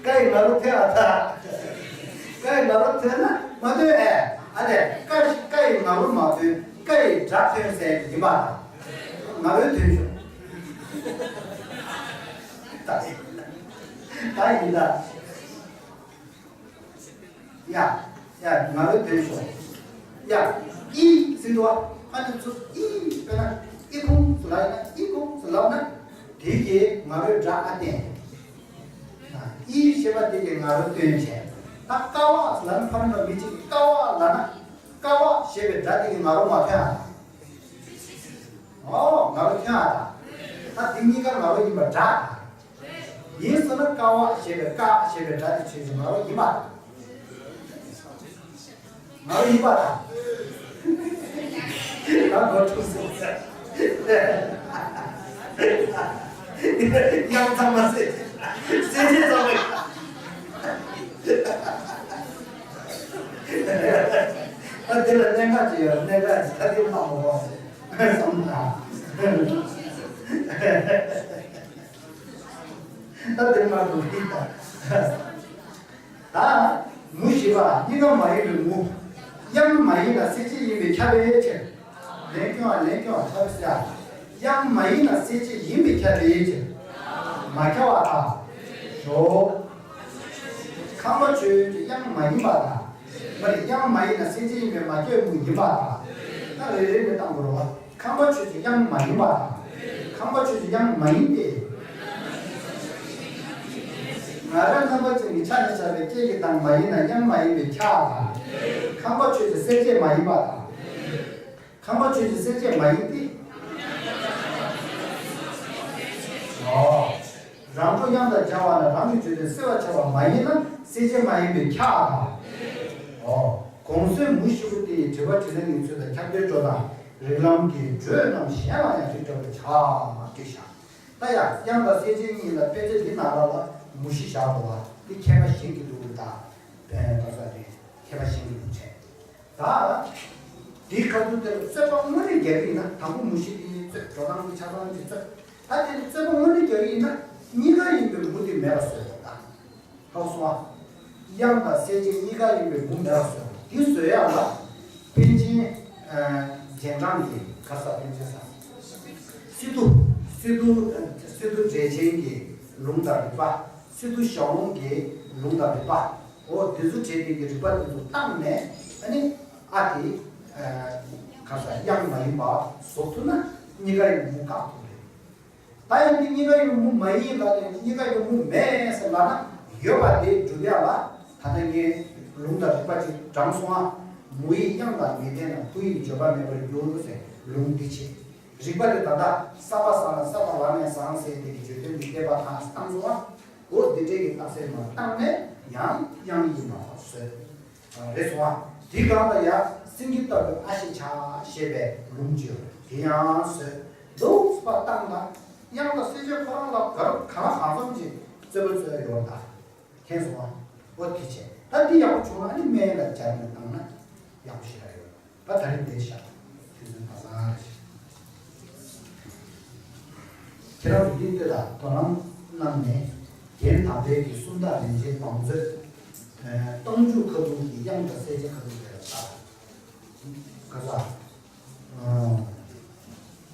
ཀ་ཡི་ང་རོ་ཐོན་ཨ་ད། ཀ་ཡི་ང་རོ་ཐོན་ན་མ་ཐོན་ཨེ། ཨ་ནི་ཀ་ཀ་ཡི་ང་རོ་མ་ཐོན། ཀ་ཡི་སྒྲ་ཐོན་ཟེར་ཡིན་པ་དང་། ང་རོའི་ཐོན་བྱུང་། ད་ཡིན་ད། ད་ཡིན་ད། ཡ། ཡ། ང་རོའི་དོན་ཤོག་ཡ། ཨི་ཟེར་འདུག་བ། ཨ་ནི་ཚུར་ཨི་དཔེར་ན་ཨི་ཁུང་ཟེར་ལབ་ན་ཨི་ཁུང་ཟེར་ལབ་ན། དེ་གིས་ང་རོའི་སྒྲ་ཨ་བསྟན། ཨི་ཞེས་པ་དེ་གིས་ང་རོ་སྟོན་བྱས། ད་ཀ་བ་ཟེར་ལབ་ན་ཕ་རོལ་ན་མི་གཅིག་གིས་ཀ་བ་ལབ་ན། ཀ་བ་ཞེས་པའི་སྒྲ་དེ་གིས་ང་རོ་མ་ཐོན་ཨ། ཨོ། ང་རོ་ཐོན་ཨ་ད། ད་དེ་གཉིས་ཀ་ང་རོ་ཡིན་པ་འདྲ། ཡིན་ཟེར་ན་ཀ་བ་ཞེས་པའི་ཀ་ཞེས་པའི་སྒྲ་དེ་ཆོས་ཅན་ང་རོ་ཡིན་པ་དང་། ང་རོ་ཡིན་པ་དང་། ང་རོ་ཐུག་སོང་ཟེར། དབྱངས་ཚང་མ་ཟེར། སེམས་ཅན་ཚང་མ། ཨ་དེ་ལ་གནད་འགག་ཅིག་ཡོད། གནད་འགག་ཅིག་ད་དེ་མ་འོང་བ་ཟེར། བསམ་དང་། ད་དེ་མ་འགྲོ་གི་ད། ད་མུ་བཞི་པ་གཉིས་ཀ་མ་ཡིན་པའི་མུ། དབྱངས་མ་ཡིན་ལ་སེལ་བྱེད་ཡིན་པས་ཁྱབ་པའི་ཕྱིར། ལན་སྐྱོན་ཨ་ལན་སྐྱོན་ཨ་ཁྱབ་པའི་ཕྱིར། དབྱངས་མ་ཡིན་ལ་སེལ་བྱེད་ཡིན་པས་ཁྱབ་པའི་ཕྱིར། མ་ཁྱབ་པ་དང་། ཞོག་ཁམས་པ་ཆོས་ཅན་དབྱངས་མ་ཡིན་པ་དང་། མ་རེད། དབྱངས་མ་ཡིན་ལ་སེལ་བྱེད་ཡིན་པས་མ་ཁྱབ་པའི་མུ་ཡིན་པ་དང་། ད་རེ་རེ་ནས་བཏང་དགོས་རེད་བ། ཁམས་པ་ཆོས་ཅན་དབྱངས་མ་ཡིན་པ་དང་། ཁམས་པ་ཆོས་ཅན་དབྱངས་མ་ཡིན་ཏེ། ང་རང་རྣམ་པ་ཅན་གྱི་ཆ་ནས་བཞག་པའི་སྐད་ཀྱི་གདངས་མ་ཡིན་ན་དབྱངས་མ་ཡིན་པས་ཁྱབ་པ་དང་། ཁམས་པ་ཆོས་ཅན་སེལ་བྱེད་མ་ཡིན་པ་དང་། ཁམས་པ་ཆོས་ཅན་སེལ་བྱེད་མ་ཡིན་ཏེ། ཨོ། རང་གྲོགས་དབྱངས་དང་སྦྱར་བ་ན་རང་གི་བརྗོད་དོན་སེལ་བར་བྱ་བ་མ་ཡིན་ན་སེལ་བྱེད་མ་ཡིན་པས་ཁྱབ་པ་དང་། ཨོ། གོང་གསལ་མུ་བཞི་པོ་དེ་ཡི་དྲི་བ་དྲིས་ལན་གྱི་ཚུལ་དང་ཁྱབ་བརྡལ་འགྲོ་སྟངས་རིགས་ལམ་གྱི་འགྲོས་རྣམས་གཞན་ལ་ཡང་རིགས་འདྲ་བར་བྱ། དྲིས་བཞག་ད་ཡང་དབྱངས་དང་སེལ་བྱེད་གཉིས་ལ་དཔེ་ཆ་འདི་ནང་ལ་ལ་མུ་བཞི་བཞག་འདུག་བ། འདི་མཁས་པ་གཞན་གྱི་འདུག་ད། ད་ས་དེ་མཁས་པ་གཞན་གྱི་འདུག་བྱས། ད། དེའི་ཁ་ཐུག་དེར་རྩོད་པ་དངོས་གནས་རྒྱག་གི་ཡིན་ན་དང་པོ་མུ་བཞི་དེ་རྩོད་འགྲོ་སྟངས་དེ་ཆ་ཚང་ཅིག་རྩོད། ད་དེ་ནི་རྩོད་པ་དངོས་གནས་རྒྱག་གི་ཡིན་ན་གཉིས་ཀ་ཡིན་པའི་མུ་དེ་མེད་པ་བཟོས་དགོས་ད། ཧ་གོ་སོང་ཨ། དབྱངས་དང་གསལ་བྱེད་གཉིས་ཀ་ཡིན་པའི་མུ་མེད་པ་བཟོས་དགོས། དེ་བཟོ་ཡག་ལ། པཎ་ཆེན། རྗེས་འབྲང་གི་ག་ས་པཎ་ཆེན་ས། སི་ཏུ། སི་ཏུ། སི་ཏུ་འགྲེལ་ཆེན་གྱི་ལུང་དང་རིགས་པ། སི་ཏུ་ཞལ་ལུང་གི་ལུང་དང་རིགས་པ། འོ་དེ་ཚོ་བྲིས་དེ་གི་རིགས་པ་དེ་ཚོ་བཏང་ནས་ཨ་ནི་ཨ་དེ། ག་ས་དབྱངས་མ་ཡིན་པ་བཟོ་ཐུབ་ན་གཉིས་ཀ་ཡི་མུ་བཀག་ཐུབ་རེད། ད་ཡང་འདི་གཉིས་ཀ་ཡི་མུ་མ་ཡིན་ལབ་ནས་གཉིས་ཀ་ཡི་མུ་མེད་ཟེར་ལབ་ན་ཡོད་པ་དེ་སྒྲུབ་ཡག་ལ་ད་ལྟ་ངས་ལུང་དང་རིགས་པ་ཅིག་དྲངས་སོང་ཨ། མུ་ཡིས་དབྱངས་དང་མི་ལྡན་ན་ཕོ་ཡིས་བརྗོད་པ་མེད་པར་འགྱུར་ཟེར་ལུང་འདི་བྱེད། རིགས་པ་དེ་ད་ལྟ་ས་པ་ཟ་ན་ས་པ་ལ་ནས་ཟང་ཟེར་དེ་གི་བརྗོད་དོན་མི་བདེན་པ་དང་བཏང་སོང་ཨ། འོ་འདི་འདྲའི་གི་རྟགས་གསལ་མ་བཏང་ནས་ཡང་དབྱངས་ཡིན་པ་བཟོས། རེད་སོང་ཨ། དེའི་སྒང་ལ་ཡ་སེང་གེ་ལྟ་བུའི་ཨ་ཞེས་བྱ་ཞེས་པའི་ལུང་ཅིག་ཡོད་རེད། དེ་ཡང་བཟོས། འདུག་པ་བཏང་ན་དབྱངས་དང་གསལ་བྱེད་ཁོ་རང་ལ་ག་རུ་ག་ལ་གང་འཚམ་ཅིག་རྩོད་པ་རྩོད་ཡོད་ད། མཁྱེན་སོང་ཨ། འོ་དེ་བྱས། ད་འདི་ཡག་པོ་བྱུང་ན་ཨ་ནི་སྨན་ལ་སྦྱར་ནས་བཏང་ན་ཡག་པོ་ཞེ་དྲག་ཡོད། ད་ད་རིང་འདིར་བཞག་དུས་ཚོད་ད་ལྟ་རེད། ཁྱེད་རང་ཚོ་འདི་ལྟོས་དང་དོ་སྣང་གནང་ནས། རྒྱན་དམ་པའི་གི་སུམ་རྟགས་རིན་ཆེན་བང་མཛོད། ཨ། རྟགས་འཇུག་ཁ་ཐུག་གི་དབྱངས་དང་གསལ་བྱེད་ཁ་ཐུག་དེ་ལ་ལྟ། ག་ས། ཨ།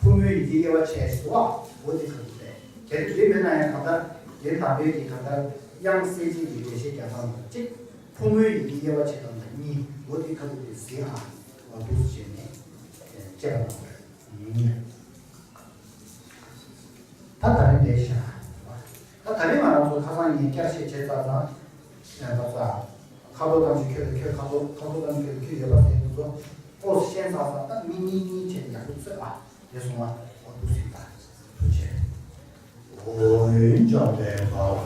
ཕོ་མོའི་ ཡི་གེ་དབྱེ་བ་ཕྱེ་ཟེར་བ། འོ་དེ་ཁ་ཐུག་རེད། གལ་ཏེ་དེ་མེད་ན་ཡང་གང་ལྟར་དེ་དམ་པའི་གི་གང་ལྟར་དབྱངས་གསལ་བྱེད་ཀྱི་འགྲེལ་བཤད་རྒྱག་སྟངས་དང་གཅིག །ཕོ་མོའི་ཡི་གེ་དབྱེ་བ་ཕྱེ་སྟངས་དང་གཉིས། འོ་དེ་ཁ་ཐུག་རེད་ཟེར་ཨ། འོ་འདུག་སེ་བྱས་ནས་དཔྱད་པ་གནང་དགོས། ད་ད་རིང་ལས་བྱ། ད་ད་རིང་ང་རང་ཚོ་ཁ་སང་ཉིན་བསྐྱར་བཤད་བྱས་ཚར་ཙང་། ཡང་ད་ཚ། ཁ་དོག་ཐམས་ཅད་ཁྱོད་ལ་ཁྱོད་ཁ་དོག་ཁ་དོག་ཐམས་ཅད་ཁྱོད་ལ་ཁྱོད་ཡོད་པ་དེ་ཚོ། ཨོ་ཤེས་ཚར་ཙང་ད་མི་གཉིས་གཉིས་བྱས་ནས་ཡག་པོ་རྩོད་ཨ། དེ་སོང་བ་ཨོ་འདུག་སེ་ད། ཐུགས་རྗེ་ཆེ། ཨོ་ཡིན་ཅང་ལས་ད།